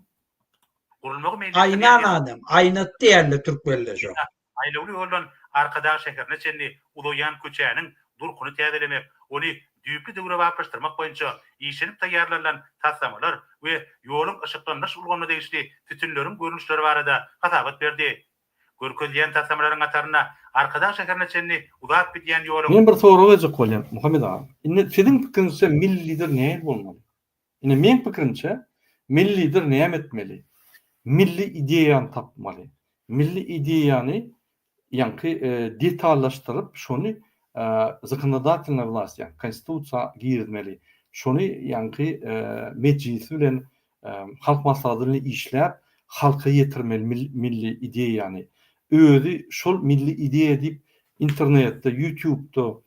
Gurulmagy meýilleşdirilýän Aýnan adam, aýnat diýerler türkmenler şoňa. Aýlawly ýoldan Arkadag şäherine çenli uzaýan köçäniň durkuny täzelemek, ony düýpli döwrebaplaşdyrmak boýunça işlenip taýýarlanylan taslamalar we ýoluň yşyklandyryş ulgamyna degişli sütünleriň görnüşleri barada hasabat berdi. Görkezilýän taslamalaryň hatarynda Arkadag şäherine çenli uzap gidýän ýoluň, Men bir sorag berjek bolýan, Muhammet aga. Indi siziň pikiriňizçe milli lider nähili bolmaly? Indi meň pikirimçe, milli lider näme etmeli? Milli ideýany tapmaly. Milli ideýany ýaňky detallaşdyryp, şony zakonodatelna vlast, ýagny konstitusiýa girizmeli. Şony ýaňky mejlis bilen, Halk Maslahaty bilen işläp, halka ýetirmeli milli ideýany. Özi şol milli ideýa diýip internetde, ýutubda,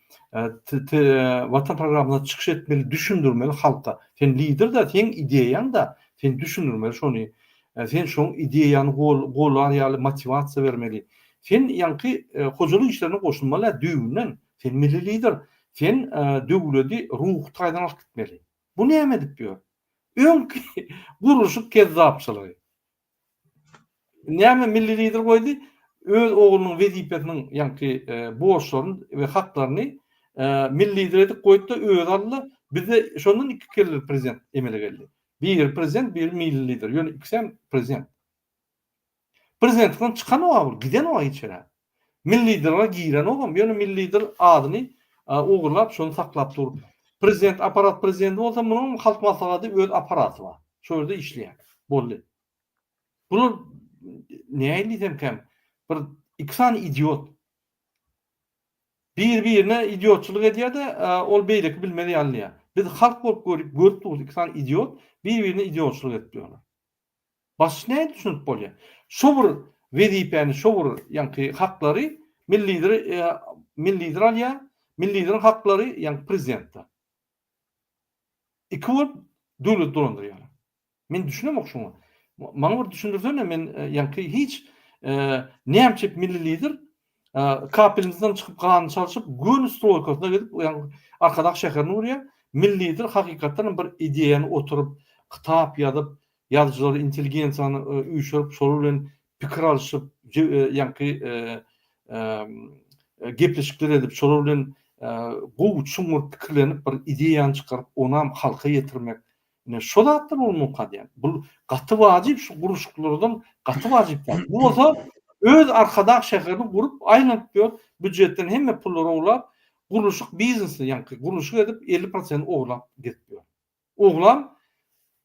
Watan programmasynda çykyş etmeli, düşündirmeli halka. Sen lider-de, seň ideýaň-da, sen düşündirmeli şony. Sen şoň ideýany golar ýaly motiwasiýa bermeli. Sen ýaňky hojalyk işlerine goşulmaly düýbünden. Sen milli lider. Sen döwledi ruhy taýdan alyp gitmeli. Bu näme edip ýör? Öňki gurluşyk kezzapçylygy. Näme milli lider goýdy? Öz oglunyň wezipesiniň ýaňky borçlaryny we haklaryny milli lider edip goýdy-da özi aldy. Bizde şondan iki kelleli prezident emele geldi. Biri prezident, biri milli lider. Ýöne ikisem prezident. Prezidentlikden çykanok-a bul, gidenok-a hiç ýere. Milli lidere girenogam, ýöne milli lider adyny ogurlap şony saklap dur. Prezident apparat prezidenti bolsa munuňam halk maslahaty öz apparaty bar. Şo ýerde işleýär. Boldy. Bular nähili diýsemkäm bir iki sany idiot. Bir birine idiotçylyk edýär-de ol beýleki bilmez ýaly diýýär. Biz halk bolup görüp görüp durus iki sany idiot bir birine idiotçylyk edip ýörler. Baş nädip düşünip bolýar? Şo bir wezipäni şo bir ýaňky haklary milli lider milli lider alýar, milli lideriň haklary ýaňky prezidentde. Iki bolup döwleti dolandyrýarlar. Men düşünemok şuňa. Maňa bir düşündirsene men ýaňky hiç nämçe milli lider kapelnitsadan çykyp ganyny çalşyp göni stroýkasyna gidip ýaňky Arkadag şäherini gurýar. Milli lider hakykatdan hem bir ideýany oturyp kitap ýazyp ýazyjylary intelligensiýany üýşürip şolar bilen pikir alşyp ýaňky gepleşikler edip şolar bilen gowy çuňňur pikirlenip bir ideýany çykaryp onam halka ýetirmek Ine şo zatlar bolmalyka diýýän. Bu gaty wajyp şu gurluşyklardan gaty wajyp zat. Bu bolsa öz Arkadag şäherini gurup aýlanyp ýör, býujetden hemme pullary ogurlap, gurluşyk biznesi ýaňky gurluşyk edip 50 prosent ogurlap gezip ýör. Oglam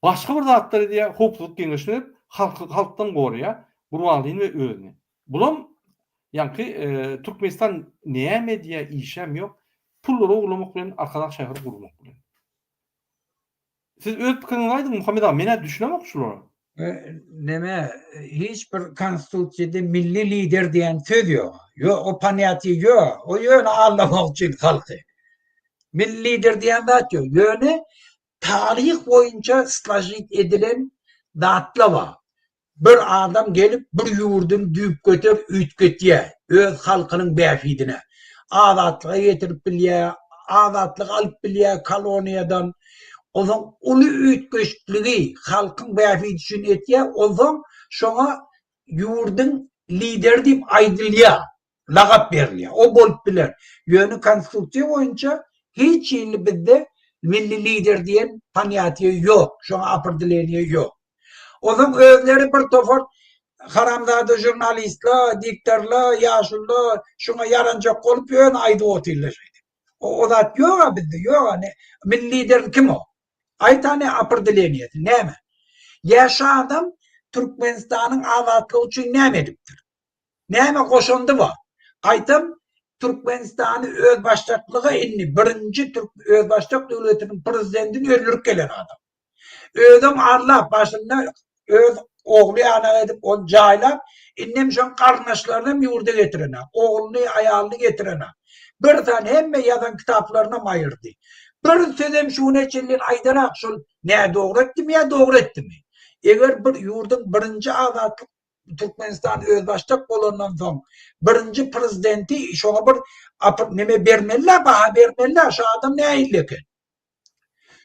başga bir zatlar edýär, howpsuzlyk geňeşine berip halky halkdan goraýar, Gurbangulyny we özüni. Bulam ýaňky Türkmenistan näme edýär işem ýok, pullary ogurlamak bilen Arkadag şäheri gurmak bilen. Siz öz pikiriňizi aýdyň Muhammet aga, men-ä düşünemok şulara. Neme, hiç bir konstitusiýada milli lider diýen söz ýok. Ýok, o ponýatiýe ýok. O ýöne aldamak üçin halky. Milli lider diýen zat ýok. Ýöne taryh boýunça složit edilen zatlar bar. Bir adam gelip bir ýurduny düýpgöter üýtgetýär, öz halkynyň bähbidine. Azatlyga getirip bilýär, azatlygy alyp bilýär koloniýadan. Onsoň uly üýtgeşikligi halkyň bähbidi üçin etýär, onsoň şoňa ýurduň lideri diýip aýdylýar. lagap berilýär. O bolup biler. Ýöne konstitusiýa boýunça hiç hili bizde milli lider diýen ponýatiýe ýok. Şoňa opredeleniýe ýok. Onsoň özleri bir topar haramzada žurnalistler, diktorlar, ýaşulular şoňa ýaranjak bolup ýöne aýdyp otyrlar şeýdip. O zat ýog-a bizde, ýog-a. Milli lider kim o? Aýt hany opredeleniýesi näme? Ýa şu adam Türkmenistanyň azatlygy üçin näme edipdir? Näme goşandy bar? Gaýtam Türkmenistany özbaşdaklyga indi birinji türk özbaşdak döwletiniň prezidentini öldürip gelen adam. Özem arlap başynda öz ogly ýanak edip ony jaýlap indem şoň garyndaşlarynam ýurda getirenak. Ogluny aýalyny getirenak. Bir sany hemme ýazan kitaplarynam aýyrdy. Bir sözem şu güne çenli aýdanak şol nädogry etdimi ýa dogry etdimi? Eger bir ýurduň birinji azatlyk Türkmenistan özbaşdak bolandan soň birinji prezidenti şoňa bir neme bermeli baha bermeli şu adam nähili eken?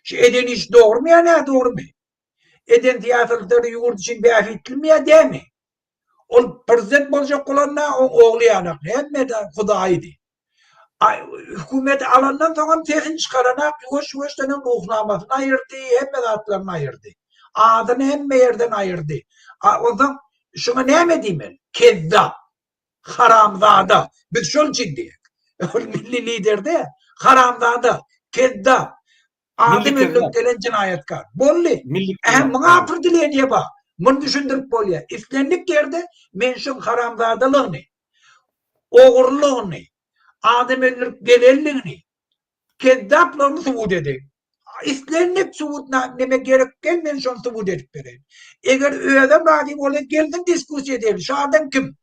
Şu eden iş dogrumy ýa nädogrumy? Eden syýasatlary ýurt üçin bähbitlimi ýa dälmi? Ol prezident boljak bolanda oň ogly ýanak hemmeden hudaýydy. Hökümeti alandan soňam sesini çykaranak, ýuwaş-ýuwaşdan hem ruhnamasyny aýyrdy, hemme zatlaryny aýyrdy. Adyny hemme ýerden aýyrdy. Onsoň şuňa näme diýmeli? Kezzap. Haramzada. Biz şol üçin diýýäs. Ol milli lider däl. Haramzada, kezzap, adam öldürip gelen jenaýatkar. Boldy. Ähä muňa opredeleniýe bar. Muny düşündirip bolýar. Islendik ýerde men şoň haramzadalygyny, ogurlygyny, adam öldürip gelenligini, kezzaplygyny subut edeýin. Islendik subut neme gerek gel men şony subut edip bereýin. Eger özem razy bolsa gelsin diskussiýa edeli. Şu adam kim?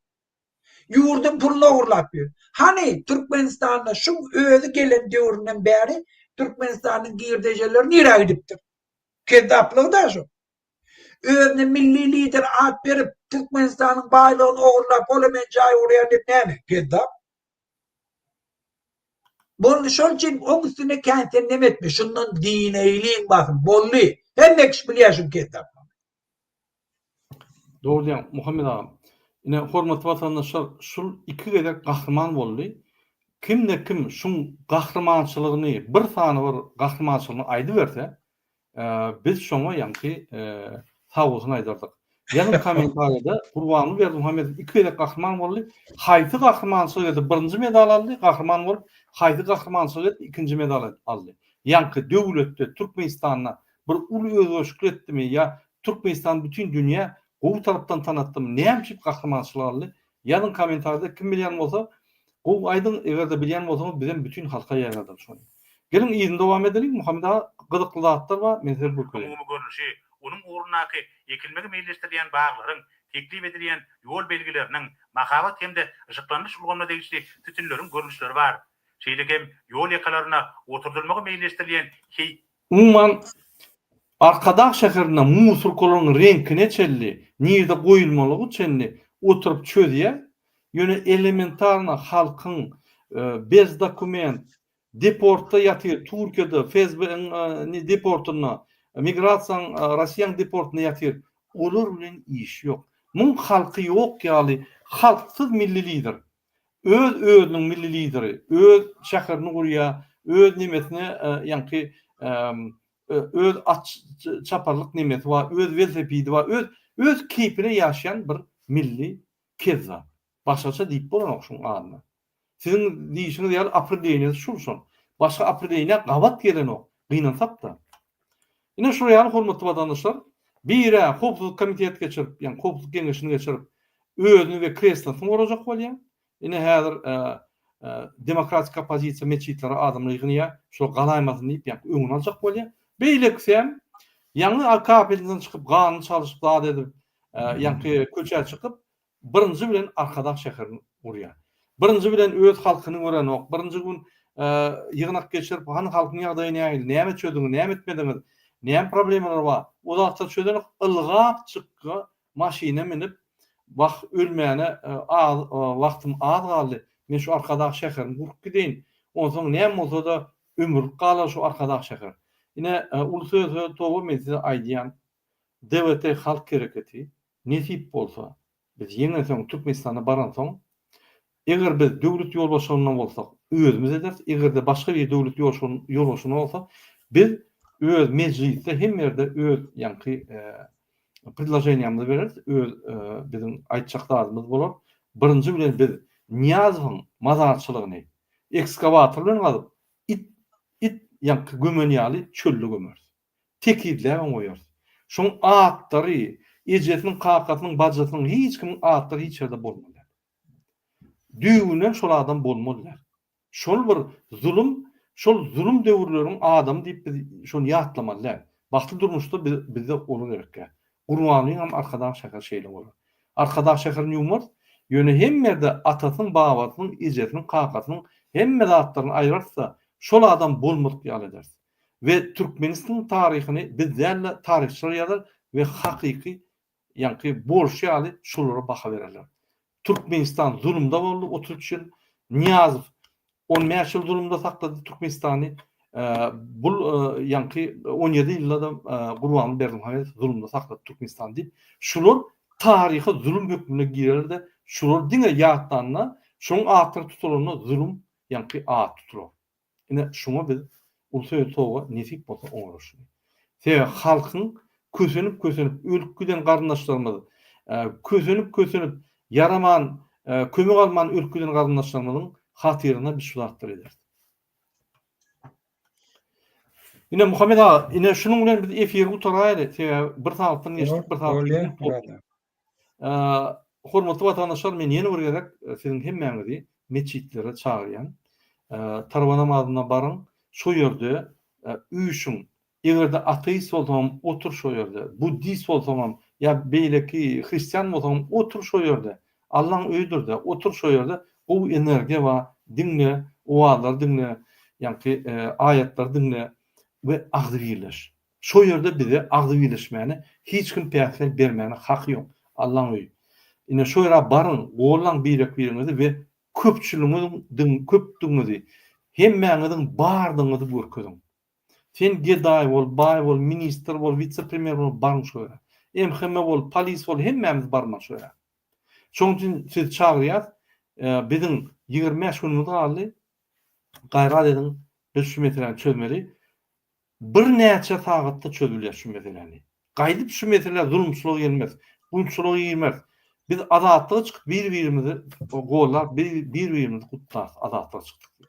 Ýurduň puluny ogurlap ýör. Hany Türkmenistanda şuň özi gelen döwründen bäri Türkmenistanyň girdejeleri nirä gidipdir? Kezzaplygy da şu. Özüne milli lider at berip Türkmenistanyň baýlygyny ogurlap ola men jaý gurýan diýip näme? Kezzap. Boldy şol üçin oň üstüne kän sen neme etme şundan dineýliň basym boldy hemme kişi bilýär şuň kezzaplygyny. Dogry diýýäň Muhammet agam. Ine hormatly watandaşlar şul iki gezek gahryman boldy. Kimde kim şuň gahrymançylygyny bir sany bir gahrymançylygyny aýdyberse Biz şoňa ýaňky sag bolsun aýdardyk. Ýazyň kommentariýada Gurbanguly Berdimuhamedow iki gezek gahryman boldy. Haýsy gahrymançylyk edip birinji medal aldy, gahryman bolup, haýsy gahrymançylyk edip ikinji medal aldy. Ýaňky döwletde Türkmenistanda bir uly özgerişiklik etdimi ýa Türkmenistany bütin dünýä gowy tarapdan tanatdymy, näme üçin gahrymançylyk aldy? Ýazyň kommentariýada kim bilýän bolsa gowy aýdyň egerde bilýän bolsaňyz bizem bütin halka ýaýradaly şony. Geliň yzyny dowam edeliň Muhammet aga gyzykly zatlar bar men size görkezeýin. Umumy görnüşi, onuň ugrundaky ekilmegi meýilleşdirilýän baglaryň, teklip edilýän ýol belgileriniň, mahabat hem-de yşyklandyryş ulgamyna degişli sütünleriň görnüşleri bar. Şeýle hem ýol ýakalaryna oturdylmagy meýilleşdirilýän heý. Umuman, Arkadag şäherinde musurkalaryň reňkine çenli, nirde goýulmalygy çenli oturyp çözýär. Ýöne elementarno halkyň bez dokument, deportda ýatyr, Türkiýede, FSB-iň deportynda, migrasiýaň, Rossiýaň deportynda ýatyr. Olar bilen işi ýok. Muň halky ýok ýaly halksyz milli lider. Öz özüniň milli lideri, öz şäherini gurýar, öz nemesine ýaňky öz at çaparlyk nemesi bar, öz welosipedi bar, öz öz keýpine ýaşaýan bir milli kezzap. Başgaça diýip bolanok şuň adyna. Siziň diýşiňiz ýaly opredeleniýesi şul şol. Başga opredeleniýä gabat gelenok, gynansak-da. Ine şular ýaly hormatly watandaşlar, bir-ä howpsuzlyk komitet geçirip, ýagny howpsuzlyk geňeşini geçirip, özüni we kreslosyny gorajak bolýar. Ine häzir demokratik oppozisiýa metjitlere adamlar ýygnaýar, şolar galaýmasyn diýip, ýagny öňüni aljak bolýar. Beýlekisem ýaňy kapelnisadan çykyp, ganyny çalyşyp zat edip, ýaňky köçä çykyp, Birinji bilen Arkadag şäherini gurýar. Birinji bilen öz halkyny görenok. Birinji gün ýygnak geçirip, hany halkyň ýagdaýy nähili, näme çözdüňiz, näme etmediňiz, näme problemalar bar, o zatlary çözenok. Ylgap çykga maşyna minip, wah ölmäne az wagtym az galdy, men şu Arkadag şäherini gurup gideýin, onsoň näme bolsa-da ömürlik galar şu Arkadag şäher. Ine, uly söze toba men size aýdýan, DWT halk hereketi Nesip bolsa, biz ýeňensoň Türkmenistana baransoň, eger biz döwlet ýolbaşçylygynda bolsak, özümiz ederis, eger-de başga biri döwlet ýolbaşçylygynda bolsa, biz öz mejlisde hemme ýerde öz ýaňky predloženiýamyzy bereris, öz biziň aýtjak zadymyz bolar. Birinji bilen biz Nyýazowyň mazarçylygyny ekskawator bilen gazyp, it it ýaňky gömen ýaly çölde gömeris. Tekizläbem goýarys. Şoň atlary, ejesiniň, kakasynyň, bajysynyň, hiç kimiň atlary hiç ýerde bolmaly däl. Düýbünden şol adam bolmaly däl. Şol bir zulum, şol zulum döwürleriň adamy diýip biz şony ýatlamaly däl. Bagtly durmuşda biz bizde oly gerekýär. Gurbanlyňam Arkadag şäheri şeýle bolar. Arkadag şäherini ýuwmarys, ýöne hemme ýerde atasynyň, babasynyň, ejesiniň, kakasynyň hemme zatlaryny aýrarys-da, şol adam bolmadyk ýaly ederis. We Türkmenistnyň taryhyny biz däl-de taryhçylar ýazar we hakyky ýaňky bolşy ýaly şolara baha bererler. Türkmenistan zulumda boldy 33 ýyl. Nyýazow 15 ýyl zulumda saklady Türkmenistany. Bul ýaňky 17 ýylda-da Gurbanguly Berdimuhamedow zulumda saklady Türkmenistany diýip, şular taryha zulum hökmünde girerler-de, şular diňe ýatlanda, şoň atlary tutulanda zulum ýaňky at tutular. Ine şuňa biz uly söýgi sowga nesip bolsa oňarys şuny. Sebäbi halkyň kösenip kösenip ölüp giden garyndaşlarymyz, kösenip kösenip ýaraman. Kömek alman ölüp giden garyndaşlarymyzyň hatyryna biz şu zatlary ederis. Ine Muhammet aga, ine şunuň bilen biz efiri gutaraýaly. Sebäbi bir sagatdan geçdik, bir sagat. Bolýar, Myrat aga. Hormatly watandaşlar, men ýene bir gezek siziň hemmäňizi metjitlere çagyrýan. Tarwa namazyna baryň, şo ýerde üýşüň. Eger-de ateist bolsaňam otur şo ýerde, buddist bolsaňam ýa beýleki hristian bolsaňam otur şo ýerde. Allaň öýüdir-de, otur şo ýerde, gowy energiýa bar, diňle, owazlary diňle, ýaňky aýatlary diňle we agzybirleş. Şo ýerde bize agzybirleşmäne hiç kim päsgel bermäne haky ýok. Allaň öýi. Ine şo ýere baryň, gollaň birek-biriňizi we köpçüligiňiziň köpdügiňizi, hemmäňiziň bardygyňyzy görkeziň. Sen gedaý bol, baý bol, ministr bol, witse-premýer bol, baryň şo ýere. MHM bol, polis bol, hemmämiz barmaly şo ýere. Şonuň üçin sizi çagyrýas. Biziň 25 günümiz galdy. Gaýrat ediň, biz şu meseläni çözmeli. Birnäçe sagatda çözülýär şu meseläni. Gaýdyp şu mesele zulumçylyga gelmez, gulçulyga girmez. Biz azatlyga çykyp bir-birimizi gollap, bir-birimizi gutlarys azatlyga çykdyk diýip.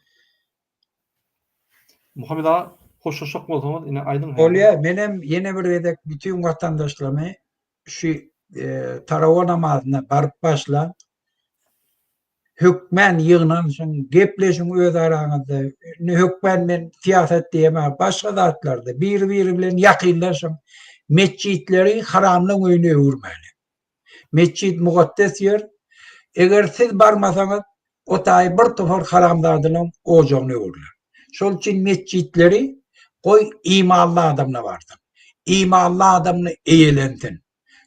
Muhammet aga, hoşlaşjak bolsaňyz ine aýdyň häzir. Bolýa, menem ýene bir gezek bütin watandaşlarymy şu tarawa namazyna baryp başlaň. Hökmän ýygnanyşyň, gepleşiň öz araňyzda. Indi hökmän men syýasat diýemok, başga zatlarda biri-biri bilen ýakynlaşyň. Metjitleri haramlaň öýüne öwürmäliň. Metjit mukaddes ýer. Eger siz barmasaňyz, o taýy bir topar haramzadalaryň ojagyna öwrüler. Şol üçin metjitleri goý imanly adamlar barsyn. Imanly adamlar eýelensin.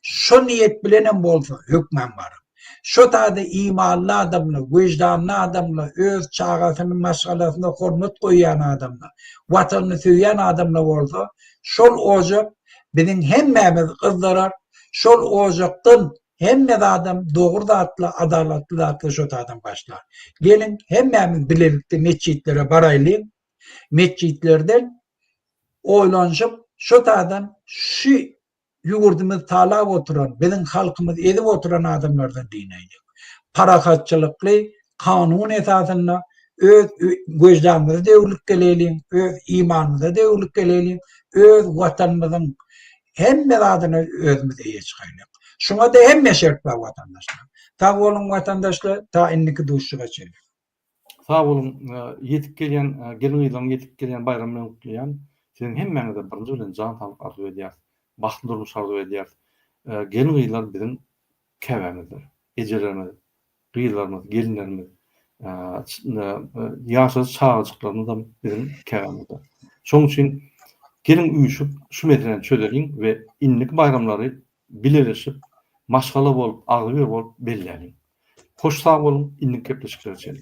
Şo niýet bilenem bolsa hökman baryň. Şo taýda imanly adamlar, wyždanly adamlar, öz çagasyny, maşgalasyna hormat goýýan adamlar, watanyny söýýän adamlar bolsa, şol ojak biziň hemmämizi gyzdyrar, Şol ojakdan hemme zadam dogry zatla adalatly zatla şo taýdan başlar. Geliň hemmämiz bilelikde metjitlere baraýlyň. Metjitlerden oýlanyşyp şo taýdan şu ýurdumyzy talap oturan, biziň halkymyzy ezip oturan adamlardan dynaýlyň. Parahatçylykly kanun esasynda öz wyždanymyza döwrülip geleýliň, öz imanymyza döwrülip geleýliň, öz watanymyzyň hemme zadyna özümiz eýe çykaýlyk. Şuňa-da hemme şert bar watandaşlar. Sag boluň watandaşlar, ta indiki duşuşyga çenli. Sag boluň, ýetip gelýän gelin-gyzlaryň ýetip gelýän baýramy bilen gutlaýan. Siziň hemmäňize birinji bilen jan saglyk arzuw edýäris. Bagtly durmuş arzuw edýäris. Gelin-gyzlar biziň käbämizdir. Ejelerimiz, gyzlarymyz, gelinlerimiz, ýaşajyk çagajyklarymyzam biziň käbämizdir. Şonuň üçin geliň üýşüp şu meseläni çözeliň we indiki baýramlary bileleşip, maşgala bolup, agzybir bolup belläliň. Hoş sag boluň, indiki gepleşiklere çenli.